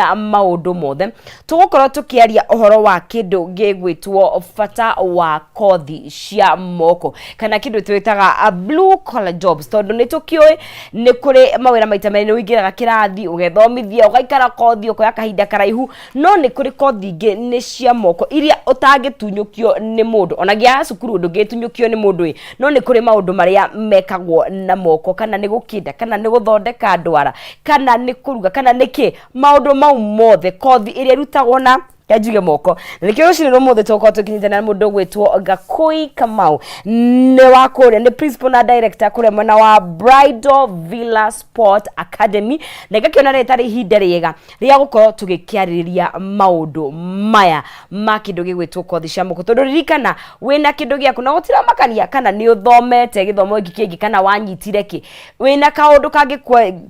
Maũndũ mothe tũgũkorwo tũkĩaria ũhoro wa kĩndũ gĩgwĩtwo bata wa kothi cia moko kana kĩndũ twĩtaga blue collar jobs, tondũ nĩ tũkĩũĩ nĩ kũrĩ mawĩra maita merĩ, nĩ ũingĩraga kĩrathi ũgethomithia, ũgaikara kothi, ũkoya kahinda karaihu, no nĩ kũrĩ kothi ingĩ nĩ cia moko iria ũtangĩtunyũkio nĩ mũndũ. Ona nginya cukuru ndũngĩtunyũkio nĩ mũndũ ĩ, no nĩ kũrĩ maũndũ marĩa mekagwo na moko, kana nĩ gũkĩnda, kana nĩ gũthondeka ndwara, kana nĩ kũruga, kana nĩ kĩ, maũndũ mau mothe, kothi ĩrĩa ĩrutagwo na njuge moko. Na nĩkĩo rũcinĩ rwa ũmũthĩ tũgũkorwo tũkĩnyitanĩra na mũndũ ũgwĩtwo Gakũi Kamau, nĩ wa kũrĩa, nĩ principal na director kũrĩa mwena wa Bridal Villa Sport Academy, na ngakĩona rĩtarĩ ihinda rĩega rĩa gũkorwo tũgĩkĩarĩrĩria maũndũ maya ma kĩndũ gĩgwĩtwo kothi cia moko, tondũ ririkana wĩna kĩndũ gĩaku na gũtiramakania kana nĩ ũthomete gĩthomo gĩkĩ kĩngĩ kana wanyitire kĩ, wĩna kaũndũ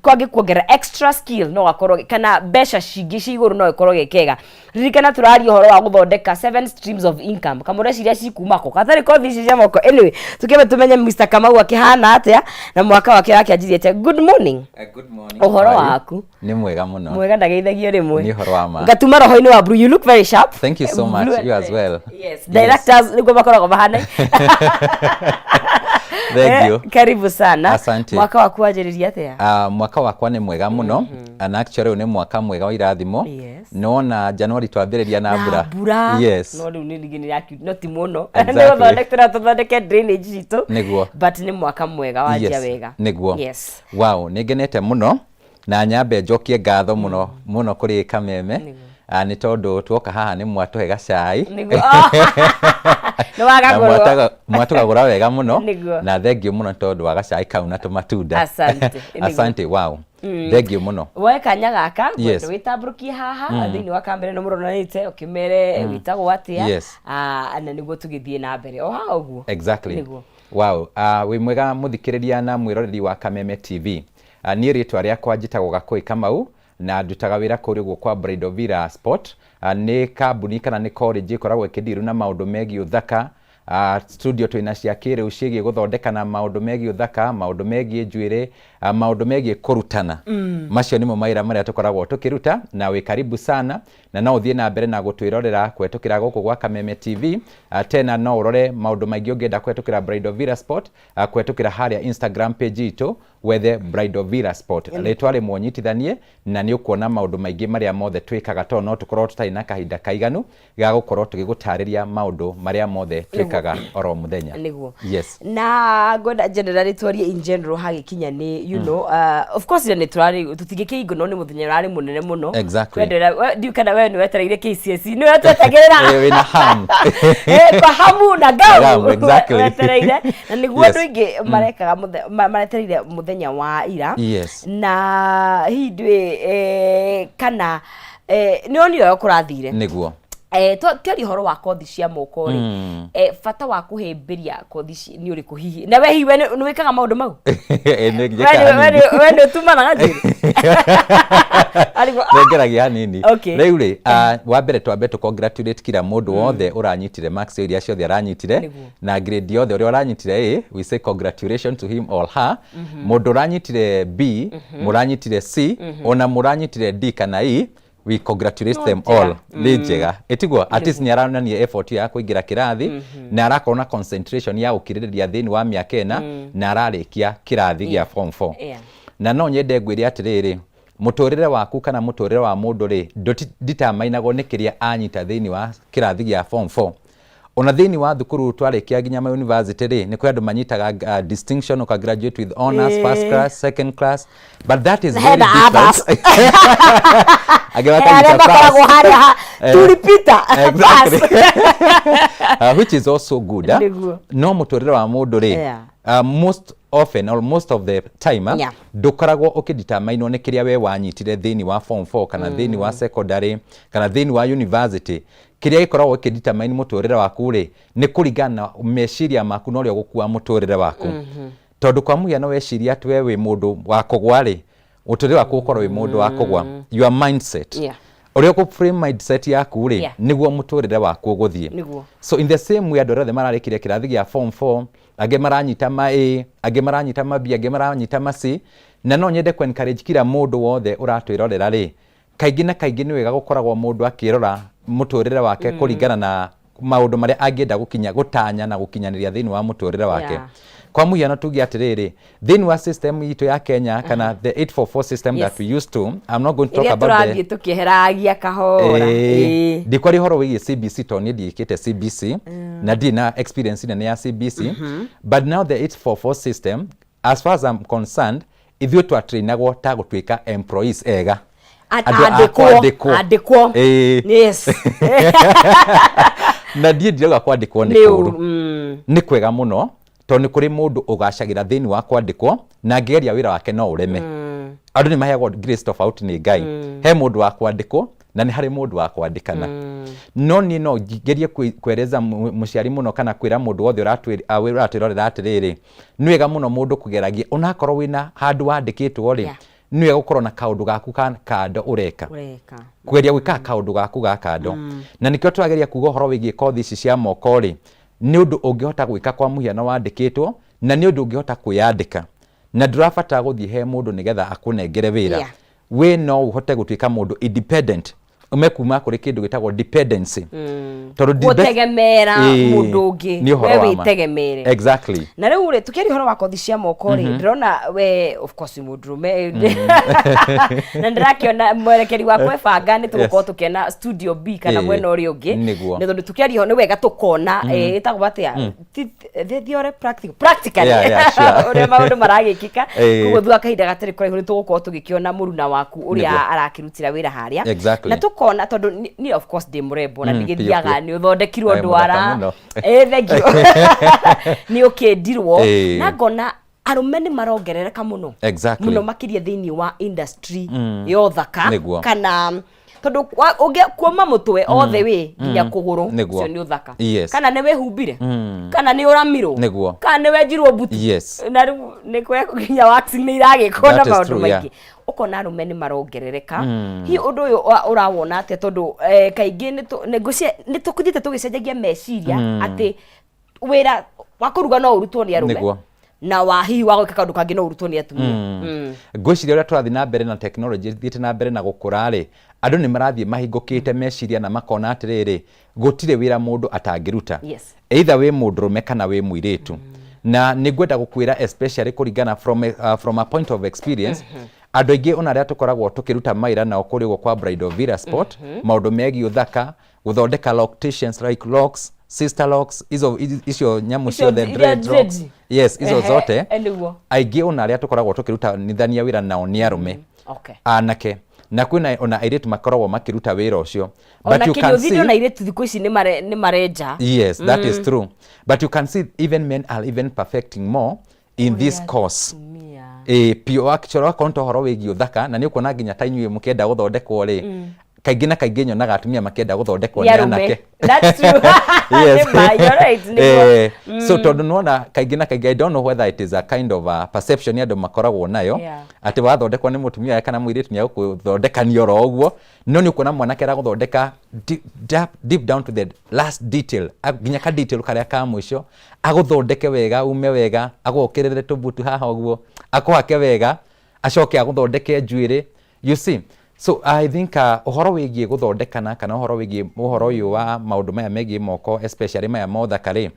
kangĩkuongerera extra skill no gakorwo kana mbeca cingĩ cia igũrũ no ĩkorwo gĩ kega. Ririkana tũraria ũhoro wa gũthondeka seven streams of income, kamũreciria cikuma kũ gatarĩ kothi ici cia moko. Anyway, tũkĩambe tũmenye Mr Kamau akĩhana atĩa na mwaka wake wakĩanjirie atĩa. Good morning. Good morning. Ũhoro How are you? waku? Nĩ mwega mũno. Mwega, ndageithagio rĩmwe. Nĩ ũhoro wa ma. Ngatuma roho-inĩ wa blue. You look very sharp. Thank you so much. Blue You as well. Yes, directors nĩguo makoragwo mahana. Thank you. Karibu sana. Asante. Mwaka waku wanjĩrĩria atĩa? Mwaka wakwa nĩ mwega mũno. And actually ũyũ nĩ mwaka mwega wa irathimo. Nĩwona January twambĩrĩria na mbura. Mbura. Yes. No rĩu nĩ ningĩ nĩ no ti mũno. Exactly. Nĩ gũthondeka tũthondeke drainage citũ. Nĩguo. But nĩ mwaka mwega wanjia wega. Nĩguo. Yes. Wow, nĩ ngenete mũno na nyambe njokie ngatho mũno mũno kũrĩ Kameme. Nĩ tondũ tuoka haha nĩ mwatũhe gacai. Nĩguo. Nĩ Na wagagũrwo. Mwatũgagũra wega mũno. Nĩguo. Na thengiũ mũno nĩ tondũ wa gacai kau na tũmatunda. Asante. Nĩguo. Asante, wow. Thengiũ mũno. Woe kanya gaka ngwenda wĩtambũrũkie haha thĩinĩ wa kamera ĩno mũronanĩte, ũkĩmere wĩtagwo atĩa. Na nĩguo tũgĩthiĩ na mbere o haha ũguo. Exactly. Nĩguo. Wow. Wĩ mwega mũthikĩrĩria na mwĩroreri wa Kameme TV. Niĩ rĩtwa rĩakwa njĩtagwo Gakũĩ Kamau na ndutaga wĩra kũrĩa ũguo kwa Bridal Villa Sport. Nĩ kambuni kana nĩ college ĩkoragwo ĩkĩndiru na maũndũ megiĩ ũthaka. Studio twĩna cia kĩrĩu ciĩgiĩ gũthondeka na maũndũ megiĩ ũthaka, maũndũ megiĩ njuĩrĩ, maũndũ megiĩ kũrutana. Macio nĩmo mawĩra marĩa tũkoragwo tũkĩruta, na wĩ karibu sana na no ũthiĩ na mbere na gũtwĩrorera kũhetũkĩra gũkũ gwa Kameme TV. Tena no ũrore maũndũ maingĩ ũngĩenda kũhetũkĩra Bridal Villa Sport, kũhetũkĩra harĩa Instagram page itũ, wethe Bridal Villa Sport. Rĩtwa rĩmwe ũnyitithanie na nĩ ũkuona maũndũ maingĩ marĩa mothe twĩkaga, tondũ no tũkorwo tũtarĩ na kahinda kaiganu ga gũkorwo tũgĩgũtarĩria maũndũ marĩa mothe twĩkaga oro mũthenya. Nĩguo. Yes. Na ngwenda generally twarie in general hagĩkinya nĩ of course nĩ tũrarĩ tũtingĩkĩingũ, no nĩ mũthenya ũrarĩ mũnene mũno. Twendera ndiũ kana we nĩ wetereire KCSE, nĩ wetwetagĩrĩra. Wĩna hamu. Kwa hamu na ngamu. Ngamu, exactly. Wetereire na nĩguo andũ aingĩ marekaga maretereire mũthenya wa ira. Na hihi ndwĩ kana nĩ onire ũrĩa kũrathire? Nĩguo. Twaria ũhoro wa kothi cia moko rĩ, bata wa kũhĩmbĩria kothi ici nĩ ũrĩkũ hihi? Na we hihi we nĩ wĩkaga maũndũ mau? Nĩ We njĩkaga hanini. We nĩ ũtumanaga njuĩrĩ? Arigwo, Nĩ ngeragia hanini. Rĩu rĩ, wa mbere twambe tũ congratulate kila mũndũ wothe ũranyitire marks iria ciothe aranyitire. Na grade yothe ũrĩa ũranyitire A, we say congratulations to him or her. Mũndũ ũranyitire B, mũranyitire C, ona mũranyitire D kana E, we congratulate No them njega. all. Nĩ njega ĩtiguo, at least nĩ aronania effort ya kũingĩra kĩrathi na arakorwo na concentration ya gũkirĩrĩria thĩinĩ wa mĩaka 4 na ararĩkia kĩrathi gĩa form 4. Na no nyende ngwĩre atĩrĩrĩ, mũtũrĩre waku kana mũtũrĩre wa mũndũ rĩ, nditamainagwo nĩ kĩrĩa anyita thĩinĩ wa kĩrathi gĩa form 4. Ona thĩinĩ wa thukuru twarĩkia nginya ma university rĩ, nĩ kũrĩ andũ manyitaga distinction, ũka graduate with honors, first class, second class, but that is very Hena others. different. Angĩ He arĩa makanyita makoragwo pass. harĩa tulipita. Exactly. Pass. Which is also good. Ah. Nĩguo. No mũtũrĩre wa mũndũ rĩ, most often or most of the time, ndũkoragwo ũkĩdeterminwo nĩ kĩrĩa we wanyitire thĩinĩ wa form 4 kana thĩinĩ wa secondary kana thĩinĩ wa university. Kĩrĩa gĩkoragwo gĩkĩdetermine mũtũrĩre waku rĩ, nĩ kũringana na meciria maku na ũrĩa ũgũkua mũtũrĩre waku. Tondũ kwa mũhiano weciria atĩ we wĩ mũndũ wa kũgwa rĩ, mũtũrĩre waku ũkorwo wĩ mũndũ wa kũgwa. Your mindset, ũrĩa ũkũ frame mindset yaku rĩ, nĩguo mũtũrĩre waku ũgũthiĩ. So in the same way, andũ arĩa othe mararĩkirie kĩrathi gĩa form 4, angĩ maranyita ma A, angĩ maranyita ma B, angĩ maranyita ma C, na no nyende ku encourage kila mũndũ wothe ũratwĩrorera rĩ, Kaingĩ na kaingĩ nĩ wega gũkoragwo mũndũ akĩrora mũtũrĩre wake kũringana na maũndũ marĩa angĩenda gũkinya, gũtanya na gũkinyanĩria thĩinĩ wa mũtũrĩre wake. Kwa mũhiano tuge atĩrĩrĩ, thĩinĩ wa system itũ ya Kenya kana the 844 system that we used to, I'm not going to talk ĩrĩa about the tũrathiĩ tũkĩeheragia kahora. Ndikwaria ũhoro wĩgiĩ CBC tondũ niĩ ndiĩkĩte CBC na ndirĩ na experience nene ya CBC, but now the 844 system, as far as I'm concerned, ithuĩ twatrainagwo ta gũtuĩka employees ega. Andũ a andĩkwo. Kwandĩkwo. Andĩkwo. Na ndiĩ ndirauga kwandĩkwo nĩ nĩ kũũru. Nĩ kwega mũno tondũ nĩ kũrĩ mũndũ ũgacagĩra thĩinĩ wa kwandĩkwo na angĩgeria wĩra wake no ũreme. Andũ nĩ maheagwo grace tofauti nĩ Ngai. He mũndũ wa kwandĩkwo na nĩ harĩ mũndũ wa kwandĩkana. No niĩ no ngerie kwereza mũciari mũno kana kwĩra mũndũ wothe ũratwĩrorera atĩrĩrĩ, nĩ wega mũno mũndũ kũgeragia onakorwo wĩna handũ wandĩkĩtwo rĩ, nĩ wega gũkorwo na kaũndũ gaku ka kando ũreka. Ũreka. Kũgeria gwĩka kaũndũ gaku ga kando. Na nĩkĩo tũrageria kuga ũhoro wĩgiĩ kothi ici cia moko rĩ, nĩ ũndũ ũngĩhota gwĩka kwa mũhiano wandĩkĩtwo na nĩ ũndũ ũngĩhota kwĩyandĩka na ndũrabatara gũthiĩ he mũndũ nĩgetha akũnengere wĩra. We no ũhote gũtuĩka mũndũ independent, ume kuma kũrĩ kĩndũ gĩtagwo dependency, tondũ gũtegemera mũndũ ũngĩ. Nĩ ũhoro we wa ma. Wĩtegemere. Na rĩu rĩ, tũkĩaria ũhoro wa kothi cia moko rĩ, ndĩrona we of course wĩ mũndũrũme na ndĩrakĩona mwerekeri wakwa ebanga nĩ tũgũkorwo tũkĩona studio B kana mwena ũrĩa ũngĩ. Nĩ tondũ tũkĩaria nĩ wega tũkona ĩtagwo atĩa, the theory, practically Yeah, sure. ũrĩa maũndũ maragĩkĩka. Koguo thutha wa kahinda gatarĩ kũraihu nĩ tũgũkorwo tũgĩkĩona mũruna waku ũrĩa arakĩrutĩra wĩra harĩa. Na tũkona tondũ niĩ of course ndĩ mũrembo na ndĩgĩthiaga Piũ, piũ. nĩ ũthondekirwo Mũthaka ndwara. Mũno. Thank you, nĩ ũkĩndirwo na ngona arũme nĩ marongerereka mũno mũno makĩria thĩinĩ wa industry ya ũthaka kana tondũ ũngĩ kuoma mũtwe othe wĩ nginya kũgũrũ, ũcio nĩ ũthaka. Kana nĩ wĩhumbire, kana nĩ ũramirwo, kana nĩ wenjirwo mbutu, na rĩu nĩ kwe nginya waxing nĩ iragĩkwo na That is maũndũ true, yeah. maingĩ, ũkona arũme nĩ marongerereka. Hihi ũndũ ũyũ ũrawona atĩa? Tondũ kaingĩ nĩ tũthiĩte tũgĩcenjagia meciria atĩ wĩra wa kũruga no ũrutwo nĩ arũme na wa hihi wa gwĩka kaũndũ kangĩ no ũrutwo nĩ atumia. Ngwĩciria ũrĩa tũrathiĩ na mbere na technology ĩthiĩte na mbere na gũkũra rĩ, andũ nĩ marathiĩ mahingũkĩte meciria na makona atĩrĩrĩ, gũtirĩ wĩra mũndũ atangĩruta, either wĩ mũndũrũme kana wĩ mũirĩtu. Na nĩ ngwenda gũkwĩra, especially kũringana from a point of experience, andũ aingĩ ona arĩa tũkoragwo tũkĩruta mawĩra nao kũrĩa ũguo kwa Bridal Villa Sport, maũndũ megiĩ ũthaka, gũthondeka locticians, like locks, sister locks, izo icio nyamũ Icio ciothe, iria dreadlocks. Dreads. Yes, izo zote. Nĩguo. Aingĩ ona arĩa tũkoragwo tũkĩrutanithania wĩra nao nĩ arũme, anake, na kwĩna ona airĩtu makoragwo makĩruta wĩra ũcio. Ona kĩnyũthi ona airĩtu thikũ ici nĩ marenja. Yes, that is true, but you can see even men are even perfecting more in this course. Atumia. Ĩ piũ, actually akorwo nĩ ta ũhoro wĩgiĩ ũthaka, na nĩ ũkuona nginya ta inyuĩ mũkĩenda gũthondekwo rĩ, kaingĩ na kaingĩ nyonaga atumia makĩenda gũthondekwo nĩ nĩ arũme. anake. That's true. Nĩ ma, you're right, nĩguo. So tondũ nĩwona kaingĩ na kaingĩ, I don't know whether it is a kind of a perception andũ makoragwo nayo atĩ wathondekwo nĩ mũtumia kana mũirĩtu nĩ agũkũthondekania oro ũguo, no nĩ ũkuona mwanake aragũthondeka deep down to the last detail, nginya ka detail karĩa ka mũico, agũthondeke wega, ume wega, agũokĩrĩre tũbutu haha ũguo, akũhake wega, acoke agũthondeke njuĩrĩ, you see. So I think ũhoro wĩgiĩ gũthondekana kana ũhoro wĩgiĩ ũhoro ũyũ wa maũndũ maya megiĩ moko, especially maya mothaka rĩ,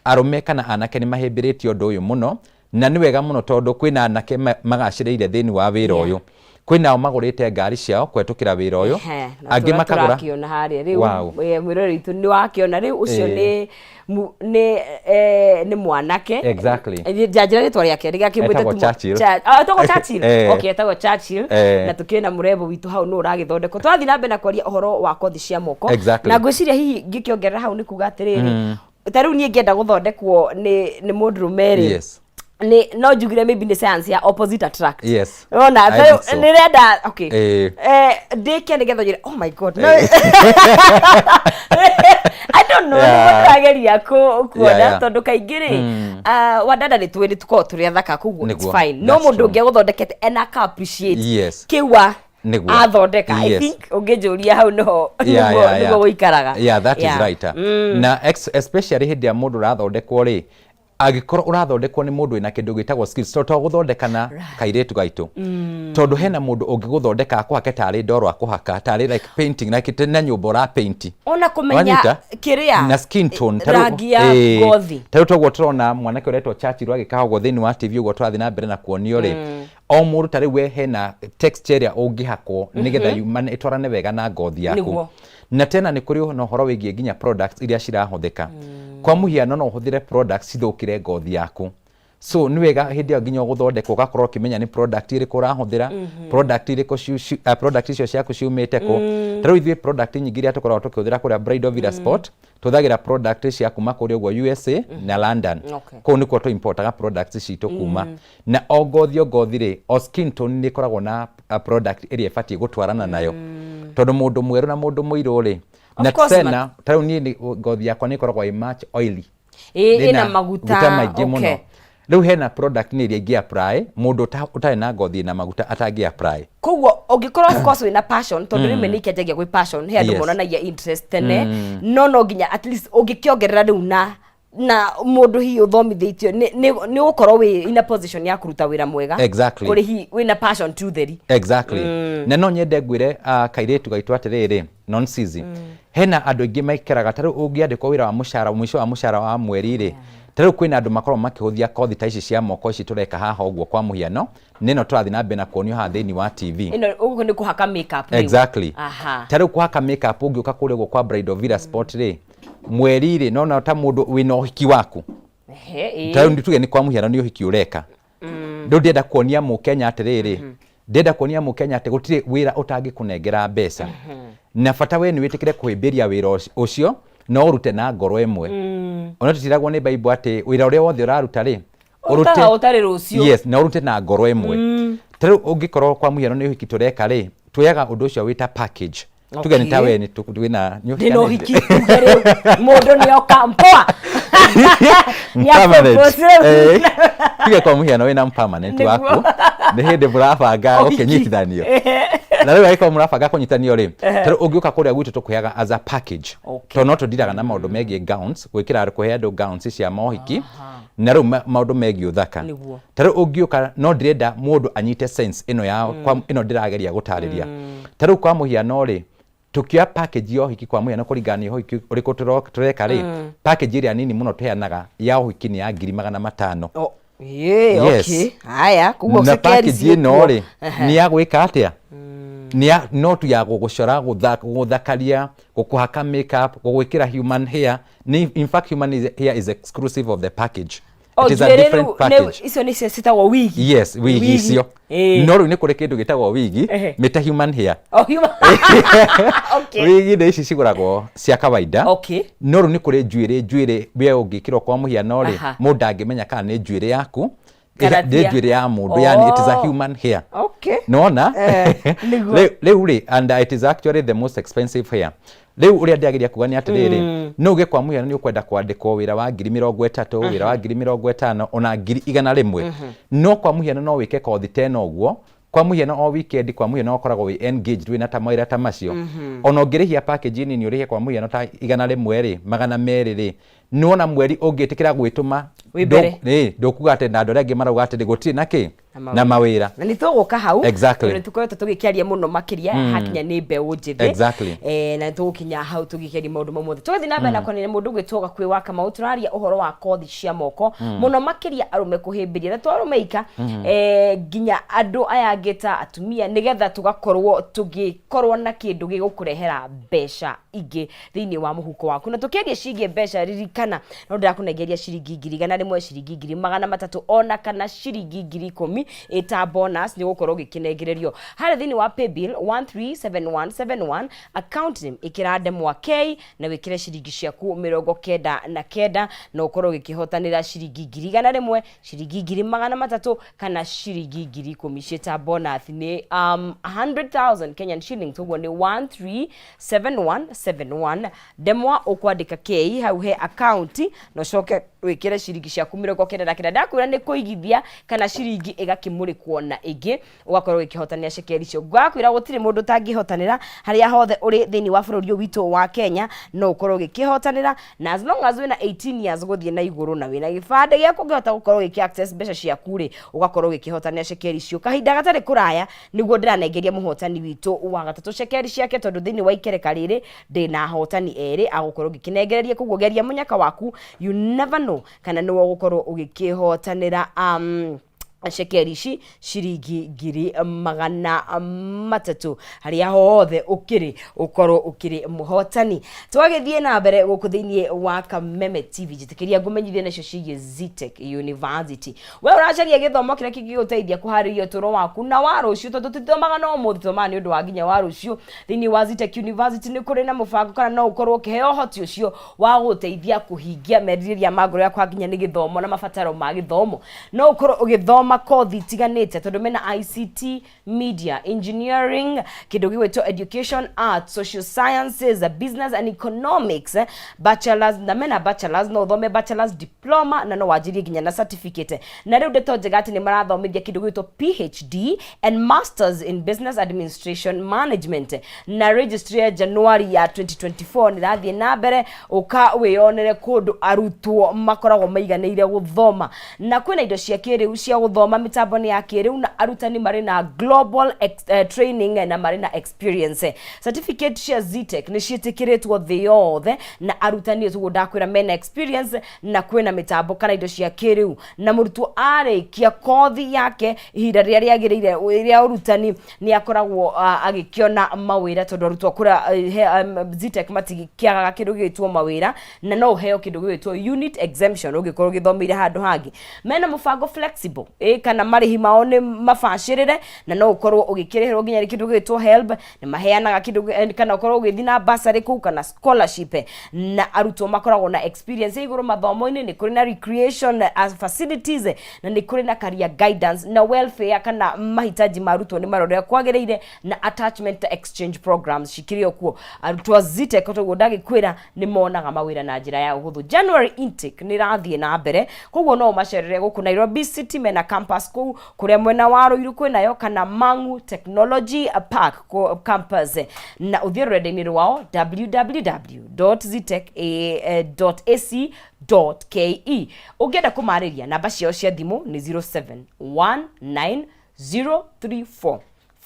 arũme kana anake nĩ mahĩmbĩrĩtie ũndũ ũyũ mũno, na nĩ wega mũno tondũ kwĩna anake magacĩrĩire thĩinĩ wa wĩra ũyũ, kwĩnao magũrĩte ngari ciao kũhetũkĩra wĩra ũyũ, Ehe, na angĩ tũrĩa makagũra. Tũrakĩona harĩa rĩu. Mwĩroreri witũ nĩ wakĩona rĩu ũcio nĩ mwanake. Njanjĩra rĩtwa rĩake rĩgakĩmwĩte. Etagwo Churchill. Etagwo Churchill. Okay, etagwo Churchill. Na tũkĩrĩ na mũrembo witũ hau nũ ũragĩthondekwo. Tũrathiĩ na mbere na kwaria ũhoro wa kothi cia moko. Na ngwĩciria hihi ngĩkĩongerera hau nĩ kuga atĩrĩrĩ, ta rĩu niĩ ngĩenda gũthondekwo nĩ mũndũrũme rĩ, nĩ no njugire maybe nĩ science ya opposite attract. Ona I think so. nĩrenda, okay, ndĩke nĩgetha njĩre, "Oh my God." No, I don't know. Nĩguo ndĩrageria kuona tondũ kaingĩ rĩ, wadada nĩ tũĩ nĩ tũkoragwo tũrĩ athaka, koguo it's fine, no That's mũndũ true. ũngĩ agũthondekete ena aka appreciate kĩu athondeka. I think ũngĩnjũria hau nĩho nĩguo gũikaraga. Yeah, that is right. Na especially hĩndĩ ĩrĩa mũndũ ũrathondekwo rĩ, Angĩkorwo ũrathondekwo nĩ mũndũ wĩna kĩndũ gĩtagwo skills, to to gũthondekana kairĩtu gaitũ, tondũ hena mũndũ ũngĩgũthondeka akũhake tarĩ ndoro, akũhaka tarĩ like painting, like na nyũmba ũra paint. Ona kũmenya Wanyita? kĩrĩa na skin tone ta rĩu- rangi ya ngothi. Ta rĩu toguo tũrona mwanake ũretwo Churchill agĩka ũguo thĩinĩ wa TV, ũguo tũrathiĩ na mbere na kuonio rĩ, o mũndũ ta rĩu we hena texture ĩrĩa ũngĩhakwo nĩgetha yumane ĩtwarane wega na ngothi yaku. Na tena nĩ kũrĩ na ũhoro wĩgiĩ nginya products iria cirahũthĩka. Kwa mũhiano, no ũhũthĩre products cithũkĩre ngothi yaku, so nĩ wega hĩndĩ ĩyo nginya ũgũthondekwo ũgakorwo ũkĩmenya nĩ product ĩrĩkũ ũrahũthĩra, product irĩkũ product icio ciaku ciumĩte kũ. Ta rĩu ithuĩ product nyingĩ iria tũkoragwo tũkĩhũthĩra kũrĩa Bridal Villa Sport, tũhũthagĩra product cia kuma kũrĩa ũguo USA na London. Kũu nĩkuo tũ importaga products citũ kuma. Na o ngothi o ngothi rĩ, o skin tone nĩ ĩkoragwo na product ĩrĩa ĩbatiĩ gũtwarana nayo, tondũ mũndũ mwerũ na mũndũ mũirũ rĩ, Of na course. tena ta rĩu niĩ ngothi yakwa nĩ ĩkoragwo ĩ much oily. Ĩna maguta. Maingĩ mũno. Rĩu hena product nĩ ĩrĩa ingĩ apply mũndũ ũtarĩ na ngothi ĩna maguta atangĩ apply. Koguo ũngĩkorwo, of course, wĩna passion, tondũ rĩmwe nĩ ikĩanjagia gwĩ passion, he andũ monanagia interest tene, no nginya at least ũngĩkĩongerera rĩu na mũndũ hihi ũthomithĩtio nĩ ũgũkorwo wĩ in a position ya kũruta wĩra mwega kũrĩ hihi wĩna passion tu theri. Exactly. Na no nyende ngwĩre kairĩtu gaitũ atĩrĩrĩ, nonsizi hena andũ aingĩ maikaraga, ta rĩu ũngĩandĩkwo wĩra wa mũcara, mũico wa mũcara wa mweri rĩ, ta rĩu kwĩna andũ makoragwo makĩhũthia kothi ta ici cia moko ici tũreka haha ũguo. Kwa mũhiano, nĩ ĩno tũrathiĩ na mbere na kuonio haha thĩinĩ wa TV. Ĩno ũguo nĩ kũhaka makeup rĩu. Exactly. Ta rĩu kũhaka makeup, ũngĩũka kũrĩa ũguo kwa Bridal Villa Sport rĩ, mweri rĩ, nona ta mũndũ wĩna ũhiki waku, Ehe, ta rĩu tuge nĩ kwa mũhiano nĩ ũhiki ũreka rĩu, ndĩrenda kuonia mũkenya atĩrĩrĩ, ndĩrenda kuonia mũkenya atĩ gũtirĩ wĩra ũtangĩkũnengera mbeca, na bata we nĩ wĩtĩkĩre kũhĩmbĩria wĩra ũcio na ũrute na ngoro ĩmwe. Ona tũtiragwo nĩ Bible atĩ wĩra ũrĩa wothe ũraruta rĩ, Ũrutaga ũtarĩ rũciũ. Yes, na ũrute na ngoro ĩmwe. Ta rĩu ũngĩkorwo kwa mũhiano nĩ ũhiki tũreka rĩ, tuoyaga ũndũ ũcio wĩta package. Tuge nĩ ta we nĩ wĩna nĩ Ndĩna ũhikanĩte. ũhiki, tuge rĩu mũndũ nĩ oka mpoa. Nĩ Permanent. a-propose rĩu. Tuge kwa mũhiano wĩna permanent waku, nĩ hĩndĩ mũrabanga Ũhiki. gũkĩnyitithanio, na rĩu angĩkorwo mũrabanga kũnyitanio rĩ, ta rĩu ũngĩũka kũrĩa gwitũ tũkũheaga as a package, tondũ no tũndiraga na maũndũ megiĩ gowns, gwĩkĩra, kũhe andũ gowns cia mohiki, na rĩu maũndũ megiĩ ũthaka. Ta rĩu ũngĩũka, no ndĩrenda mũndũ anyite sense ĩno ya kwa ĩno ndĩrageria gũtarĩria. Ta rĩu kwa mũhiano rĩ, tukioya package ya ũhiki, kwa mũhiano kũringana nĩ ũhiki ũrĩkũ tũreka rĩ, package ĩrĩa nini mũno tũheanaga ya ũhiki nĩ ya 500,000. Oh, ĩĩ, okay. Haya, koguo Na cekeri package ĩno ciĩkuo. rĩ, nĩ ya gwĩka atĩa? Nĩ ya no tu ya gũgũcora, gũthakaria, gũkũhaka makeup, gũgwĩkĩra human hair. Nĩ in fact human hair is exclusive of the package. Oh, It is a njuĩrĩ different rĩu package. Icio nĩcio citagwo wigi. Yes, wigi Wigi. icio. No rĩu nĩ kũrĩ kĩndũ gĩtagwo wigi mĩta human hair. Oh, human. Wigi nĩ ici cigũragwo cia kawaida. No rĩu nĩ kũrĩ njuĩrĩ we ũngĩkĩrwo, kwa mũhiano rĩ, mũndũ ndangĩmenya kana nĩ njuĩrĩ yaku Kana nĩ njuĩrĩ ya mũndũ, yani it is a human hair. Nona Nĩguo. Rĩu rĩ, and it is actually the most expensive hair. Rĩu ũrĩa ndĩrageria kuga nĩ atĩrĩrĩ, no uge kwa mũhiano nĩ ũkwenda kwandĩkwo wĩra wa 30,000, wĩra wa 50,000, ona 100,000, no kwa mũhiano no wĩke kothi tena ũguo, kwa mũhiano o weekend, kwa mũhiano ũkoragwo wĩ engaged wĩna ta mawĩra ta macio, ona ũngĩrĩhia package nini, ũrĩhe kwa mũhiano ta 100 rĩ, 200 rĩ, nĩwona mweri ũngĩtĩkĩra gwĩtũma. Wĩ mbere. Ndũkuga atĩ na andũ arĩa angĩ marauga atĩ gũtirĩ na kĩ na mawĩra. Na nĩ tũgũka hau, Exactly. tondũ nĩ tũkoretwo tũgĩkĩaria mũno makĩria hakinya nĩ mbeũ njĩthĩ. Na nĩ tũgũkinya hau tũgĩkĩaria maũndũ mau mothe. Tũgathiĩ na mbere na kwaranĩria mũndũ ũgwĩtwo Gakuĩ wa Kamau. Tũraria ũhoro wa kothi cia moko, mũno makĩria arũme kũhĩmbĩria, na to arũme ika, nginya andũ aya angĩ ta atumia, nĩgetha tũgakorwo tũgĩkorwo na kĩndũ gĩgũkũrehera mbeca ingĩ thĩinĩ wa mũhuko waku. Na tũkĩaria ciĩgiĩ mbeca, ririkana no ndĩrakũnengeria ciringi 100,000, ciringi 300,000, ona kana ciringi 10,000 ĩta bonus nĩ ũgũkorwo ũgĩkĩnengererio harĩa thĩinĩ wa paybill 137171, account name ĩkĩra ndemwa K na wĩkĩre ciringi ciaku 99, na ũkorwo ũgĩkĩhotanĩra ciringi 100,000, ciringi 300,000, kana ciringi 10,000 ciĩta bonus. Nĩ 100,000 Kenyan shillings. Ũguo nĩ 137171, ndemwa ũkwandĩka K hau he account na ũcoke Wĩkĩre ciringi ciaku 99. Ndakwĩra nĩ kũigithia kana ciringi ĩgakĩmũrĩkwo na ĩngĩ, ũgakorwo ũgĩkĩhotanĩra cekeri icio. Ngakwĩra gũtirĩ mũndũ ũtangĩhotanĩra, harĩa hothe ũrĩ thĩinĩ wa bũrũri ũyũ witũ wa Kenya, no ũkorwo ũgĩkĩhotanĩra, na as long as wĩna 18 years gũthiĩ na igũrũ na wĩna gĩbandĩ gĩaku ũngĩhota gũkorwo ũgĩkĩ access mbeca ciaku rĩ, ũgakorwo ũgĩkĩhotanĩra cekeri icio. Kahinda gatarĩ kũraya nĩguo ndĩranengeria mũhotani witũ wa gatatũ cekeri ciake, tondũ thĩinĩ wa ikereka rĩrĩ ndĩna ahotani erĩ agũkorwo ngĩkĩnengereria. Koguo geria mũnyaka waku, you never know kana nĩwe ũgũkorwo ũgĩkĩhotanĩra cekeri ici ciringi 300,000. Harĩa hothe ũkĩrĩ, ũkorwo ũkĩrĩ mũhotani. Twagĩthiĩ na mbere gũkũ thĩinĩ wa Kameme TV, njĩtĩkĩria ngũmenyithie nacio ciĩgiĩ Zetech University. We ũracaria gĩthomo kĩrĩa kĩngĩgũteithia kũharĩria ũtũũro waku na wa rũciũ, tondũ tũtithomaga no ũmũthĩ, tũthomaga nĩ ũndũ wa nginya wa rũciũ. Thĩinĩ wa Zetech University nĩ kũrĩ na mũbango kana no ũkorwo ũkĩheo ũhoti ũcio wa gũgũteithia kũhingia merirĩria ma ngoro yaku hakinya nĩ gĩthomo na mabataro ma gĩthomo. No ũkorwo ũgĩthoma kothi itiganĩte, tondũ mena ICT, media engineering, kĩndũ gĩgwĩtwo education, art, social sciences, business and economics, bachelors, na mena bachelors, no ũthome bachelors, diploma, na no wanjĩrie nginya na certificate. Na rĩu ndeto njega atĩ nĩ marathomithia kĩndũ gĩgwĩtwo PhD and masters in business administration management, na registry ya January ya 2024 nĩ ĩrathiĩ na mbere. Ũka wĩyonere kũndũ arutwo makoragwo maiganĩire gũthoma, na kwĩna indo cia kĩrĩu cia gũthoma, mĩtambo nĩ ya kĩrĩu, na arutani marĩ na global training na marĩ na experience. Certificate cia Zetech nĩ ciĩtĩkĩrĩtwo thĩ yothe, na arutani ũguo ndakwĩra mena experience, na kwĩna mĩtambo kana indo cia kĩrĩu. Na mũrutwo arĩkia kothi yake ihinda rĩrĩa rĩagĩrĩire rĩa ũrutani, nĩ akoragwo agĩkĩona mawĩra, tondũ arutwo kũrĩa Zetech matikĩagaga kĩndũ gĩgwĩtwo mawĩra, na no ũheo kĩndũ gĩgwĩtwo unit exemption ũngĩkorwo ũgĩthomeire handũ hangĩ. Mena mũbango flexible kana marĩhi mao nĩ mabacĩrĩre, na no ũkorwo ũgĩkĩrĩhĩrwo nginya kĩndũ gĩgwĩtwo HELB. Nĩ maheanaga kĩndũ kana ũkorwo ũgĩthiĩ na bursary kũu kana scholarship, na arutwo makoragwo na experience ya igũrũ mathomo-inĩ. Nĩ kũrĩ na recreation as facilities, na nĩ kũrĩ na career guidance na welfare, kana mahitaji ma arutwo nĩ marorĩa kwagĩrĩire, na attachment exchange programs cikĩrĩ o kuo. Arutwo a Zetech, toguo ndagĩkwĩra, nĩ monaga mawĩra na njĩra ya ũhũthũ. January intake nĩ ĩrathiĩ na mbere, koguo no ũmacerere gũkũ Nairobi City, mena campus kũu kũrĩa mwena wa Ruiru kwĩnayo, kana Mangu Technology Park campus, na ũthiĩ rũrenda-inĩ rwao www.zetech.ac.ke. Ũngĩenda kũmarĩria, namba ciao cia thimũ nĩ 0719 034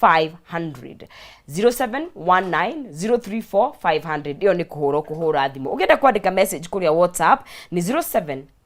500, 0719 034 500. Ĩyo nĩ kũhũra kũhũra thimũ. Ũngĩenda kwandĩka message kũrĩa WhatsApp nĩ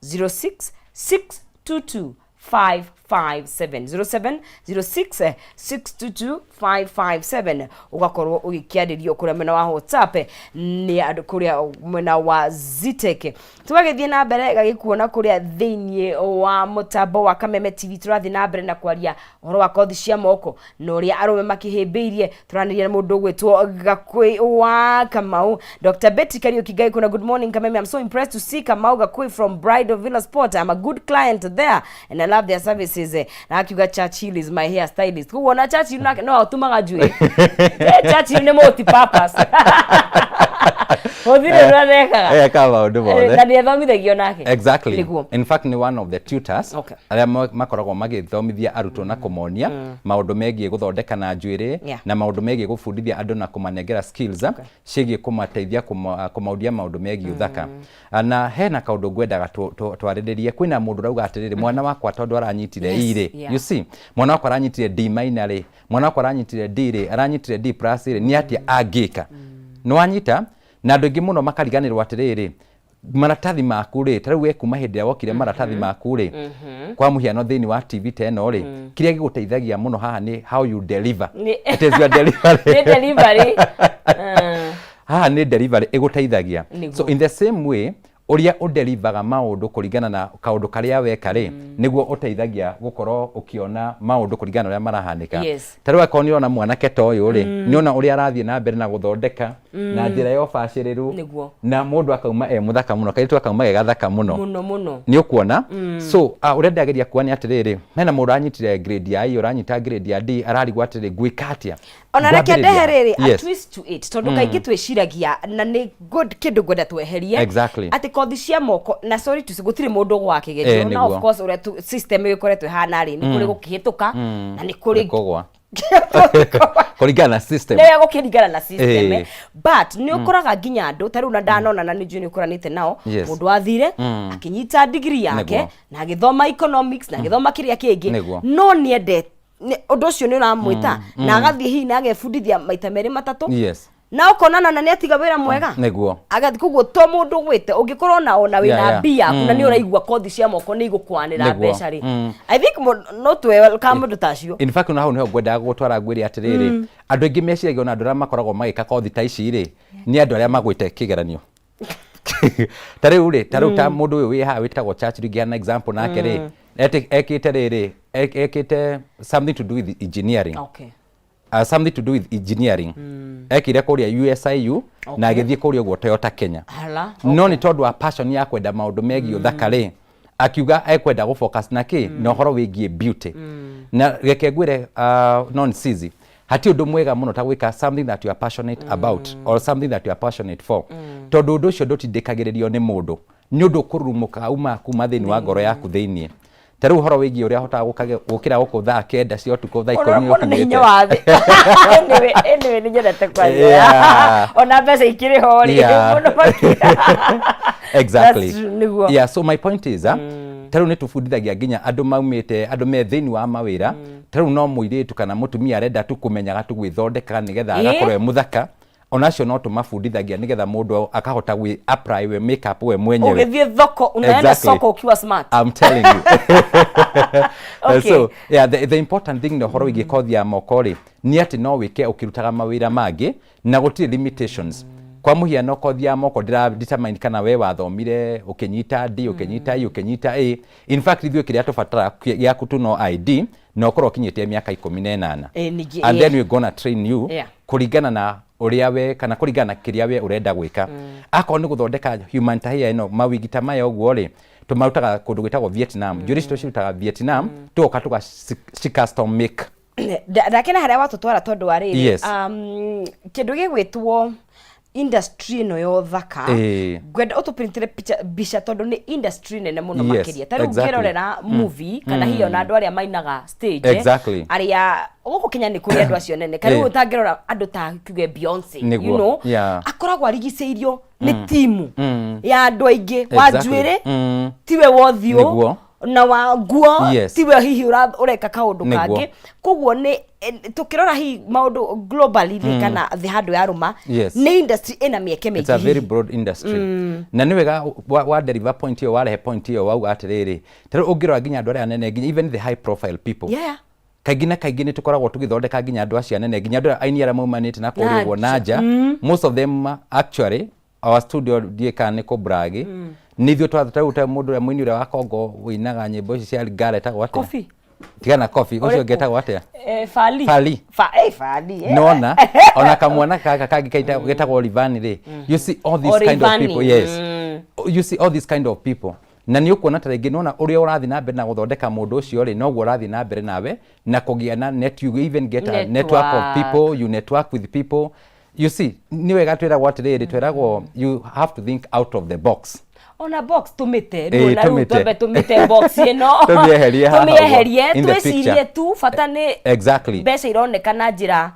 0706 622 557, 0706 622 557. Ũgakorwo ũgĩkĩarĩrio kũrĩa mwena wa WhatsApp nĩ andũ kũrĩa mwena wa Zetech. Tũgagĩthiĩ na mbere gagĩkuona kũrĩa thĩinĩ wa mũtambo wa Kameme TV. Tũrathiĩ na mbere na kwaria ũhoro wa kothi cia moko na ũrĩa arũme makĩhĩmbĩirie. Tũranĩria na mũndũ ũgwĩtwo Gakũĩ wa Kamau. Dr. Betty Kariuki Ngai kuna, "Good morning, Kameme. I'm so impressed to see Kamau Gakũĩ from Bridal Villa Sport. I'm a good client there and I love their services." Na akiuga, "Churchill is my hair stylist." Koguo na Churchill nake no atumaga njuĩrĩ. Churchill nĩ multi purpose, gũtirĩ ũndũ atekaga. Ekaga maũndũ mothe. Na nĩ athomithagio nake. Exactly. Nĩguo. In fact, nĩ one of the tutors arĩa makoragwo magĩthomithia arutwo na kũmonia maũndũ megiĩ gũthondeka na njuĩrĩ na maũndũ megiĩ gũbundithia andũ na kũmanengera skills ciĩgiĩ kũmateithia kũmaundia maũndũ megiĩ ũthaka. Na hena kaũndũ ngwendaga twarĩrĩrie. Kwĩna mũndũ ũrauga atĩrĩrĩ, mwana wakwa tondũ aranyitire E rĩ, you see, mwana wakwa aranyitire D minor rĩ, mwana wakwa aranyitire D rĩ, aranyitire D plus rĩ, nĩ atĩa angĩka? Nĩ wanyita? Na andũ aingĩ mũno makariganĩrwo atĩrĩrĩ, maratathi maku rĩ, ta rĩu we kuma hĩndĩ ĩrĩa wokire, maratathi maku rĩ, kwa mũhiano thĩinĩ wa TV ta ĩno rĩ, kĩrĩa gĩgũteithagia mũno haha nĩ how you deliver. It is your delivery. Nĩ delivery. Haha nĩ delivery ĩgũteithagia. So in the same way ũrĩa ũdelivaga maũndũ kũringana na kaũndũ karĩa weka rĩ, nĩguo ũteithagia gũkorwo ũkĩona maũndũ kũringana na ũrĩa marahanĩka. Ta rĩu akorwo nĩ ũrona mwanake ta ũyũ rĩ, nĩ ona ũrĩa arathiĩ na mbere na gũthondeka na njĩra ya ũbacĩrĩru, na mũndũ akauma e mũthaka mũno, kairĩtu akauma ge gathaka mũno. Mũno mũno. Nĩ ũkuona. So ũrĩa ndĩrageria kuga nĩ atĩrĩrĩ, hena mũndũ aranyitire grade ya E, ũranyita grade ya D, ararigwo atĩrĩrĩ, ngwĩka atĩa? Ona reke Ngwambĩrĩria. ndehe rĩrĩ a twist to it, tondũ kaingĩ twĩciragia na nĩ good kĩndũ ngwenda tweherie atĩ kothi cia moko na, sorry to say, gũtirĩ mũndũ ũgũaga kĩgerio, na of course ũrĩa system ĩgĩkoretwo ĩhana rĩ, nĩ kũrĩ gũkĩhĩtũka na nĩ kũrĩ kũgwa kũringana na system. Nĩ gũkĩringana na system. But nĩ ũkoraga nginya andũ ta rĩu, na ndanona na nĩ njũĩ nĩ ũkoranĩte nao, mũndũ athire akĩnyita degree yake na agĩthoma economics na agĩthoma kĩrĩa kĩngĩ, no nĩende ũndũ ũcio nĩ ũramwĩta na agathiĩ hihi na agebundithia maita merĩ matatũ, na ũkonana na nĩ atiga wĩra mwega, agathiĩ. Koguo to mũndũ gwĩte ũngĩkorwo ona wĩna mbia yaku na nĩ ũraigua kothi cia moko nĩ igũkwanĩra mbeca rĩ, I think no twe welcome andũ ta acio. In fact, ona hau niho ngwendaga gũtwara, ngwĩre atĩrĩrĩ, andũ aingĩ meciragia ona andũ arĩa makoragwo magĩka kothi ta ici rĩ, nĩ andũ arĩa magwĩte kĩgeranio. Ta rĩu rĩ, ta rĩu ta mũndũ ũyũ wĩ haha wĩtagwo Churchill, ngĩheana example nake rĩ, ekĩte rĩrĩ, ekĩte something to do with engineering, something to do with engineering, ekire kũrĩa USIU na agĩthiĩ kũrĩa ũguo Toyota Kenya. Hala. No nĩ tondũ wa passion ya kwenda maũndũ megiĩ ũthaka rĩ, akiuga ekwenda gũ focus na kĩ na ũhoro wĩgiĩ beauty. Na reke ngwĩre, non sizi hati ũndũ mwega mũno ta gwĩka something that you are passionate about or something that you are passionate for, tondũ ũndũ ũcio ndũtindĩkagĩrĩrio nĩ mũndũ, nĩ ũndũ ũkũrurumũka uma kuma thĩinĩ wa ngoro yaku thĩinĩ. Ta rĩu ũhoro wĩgiĩ ũrĩa hotaga gũkĩra gũkũ thaa 9 cia ũtukũ, thaa 10 Ona nĩ hinya ũkinyĩte. Wa thĩ. Anyway, nĩ nyendete kwaria. Ona mbeca ikĩrĩ ho rĩ, mũno makĩria. That's true, nĩguo. Yeah, so my point is, ta rĩu nĩ tũbundithagia nginya andũ maumĩte, andũ me thĩinĩ wa mawĩra. Ta rĩu no mũirĩtu kana mũtumia arenda tu kũmenyaga tu gwĩthondeka nĩgetha agakorwo e mũthaka, onacio no tũmabundithagia nĩgetha mũndũ akahota gwĩ apply we makeup we mwenyewe. Ũgĩthiĩ thoko, unaenda soko ukiwa smart. I'm telling you. So yeah, the important thing na ũhoro wĩgiĩ kothi ya moko rĩ, nĩ atĩ no wĩke ũkĩrutaga mawĩra mangĩ na gũtirĩ limitations. Kwa mũhiano, kothi ya moko ndĩra determine kana we wathomire ũkĩnyita D, ũkĩnyita E, ũkĩnyita A. In fact, ithuĩ kĩrĩa tũbataraga gĩaku tu no ID na ũkorwo ũkinyĩtie mĩaka 18. Ningĩ, And then we're gonna train you kũringana na ũrĩa we kana kũringana na kĩrĩa we ũrenda gwĩka. Akorwo nĩ gũthondeka human hair ĩno, mawigi ta maya ũguo rĩ, tũmarutaga kũndũ gwĩtagwo Vietnam. Njuĩrĩ citũ cirutaga Vietnam, tũgoka tũga ci custom make. Ndakena harĩa watũtwara tondũ wa rĩrĩ, kĩndũ gĩgwĩtwo industry ĩno ya ũthaka, ngwenda ũtũprintĩre picha mbica tondũ nĩ industry nene mũno makĩria. Ta rĩu ũngĩrorera movie kana hihi ona andũ arĩa mainaga stage, arĩa gũkũ Kenya nĩ kũrĩ andũ acio nene, kana rĩu ũtangĩrora andũ ta tuge Beyonce, you know, akoragwo arigicĩirio nĩ timu ya andũ aingĩ wa njuĩrĩ, tiwe wa ũthiũ na wa nguo, tiwe hihi ũreka kaũndũ kangĩ. Koguo nĩ tũkĩrora hihi maũndũ globally rĩ, kana thĩ handũ yarũma, nĩ industry ĩna mĩeke It's a mĩingĩ very hihi. broad industry, na nĩ wega wa deliver point ĩyo, warehe point ĩyo, wauga atĩrĩrĩ, ta rĩu ũngĩrora nginya andũ arĩa anene, nginya even the high profile people, kaingĩ na kaingĩ nĩ tũkoragwo tũgĩthondeka nginya andũ acio anene, nginya andũ arĩa aini arĩa maumanĩte na kũrĩa ũguo na nja. Most of them, actually, our studio, ndiĩ kana nĩ kũbrag, nĩ ithuĩ ta rĩu ta mũndũ ũrĩa mũini ũrĩa wa Kongo wĩinaga nyĩmbo ici cia Lingala etagwo atĩa? Kofi. Tigana Kofi, ũcio Ũrĩkũ? ũngĩ etagwo atĩa? Fally. Fally. Fally, eh. Nona ona kamwana kaka kangĩ getagwo Rivani rĩ, you see all these kind of Rayvanny. people, yes, you see all these kind of people, na nĩ ũkuona ta rĩngĩ nona ũrĩa ũrathiĩ na mbere na gũthondeka mũndũ ũcio rĩ, noguo ũrathiĩ na mbere nawe na kũgĩa na net, you even get a network of Network. people, you network with people. You see, nĩ wega twĩragwo atĩrĩrĩ, twĩragwo you have to think out of the box. Ona box tumite rĩu, na rĩu tũmĩte. Twambe tumite box ĩno. Tũmĩeherie haha ũguo, Tũmĩeherie. In the Twĩcirie picture. tu bata nĩ mbeca ironeka na njĩra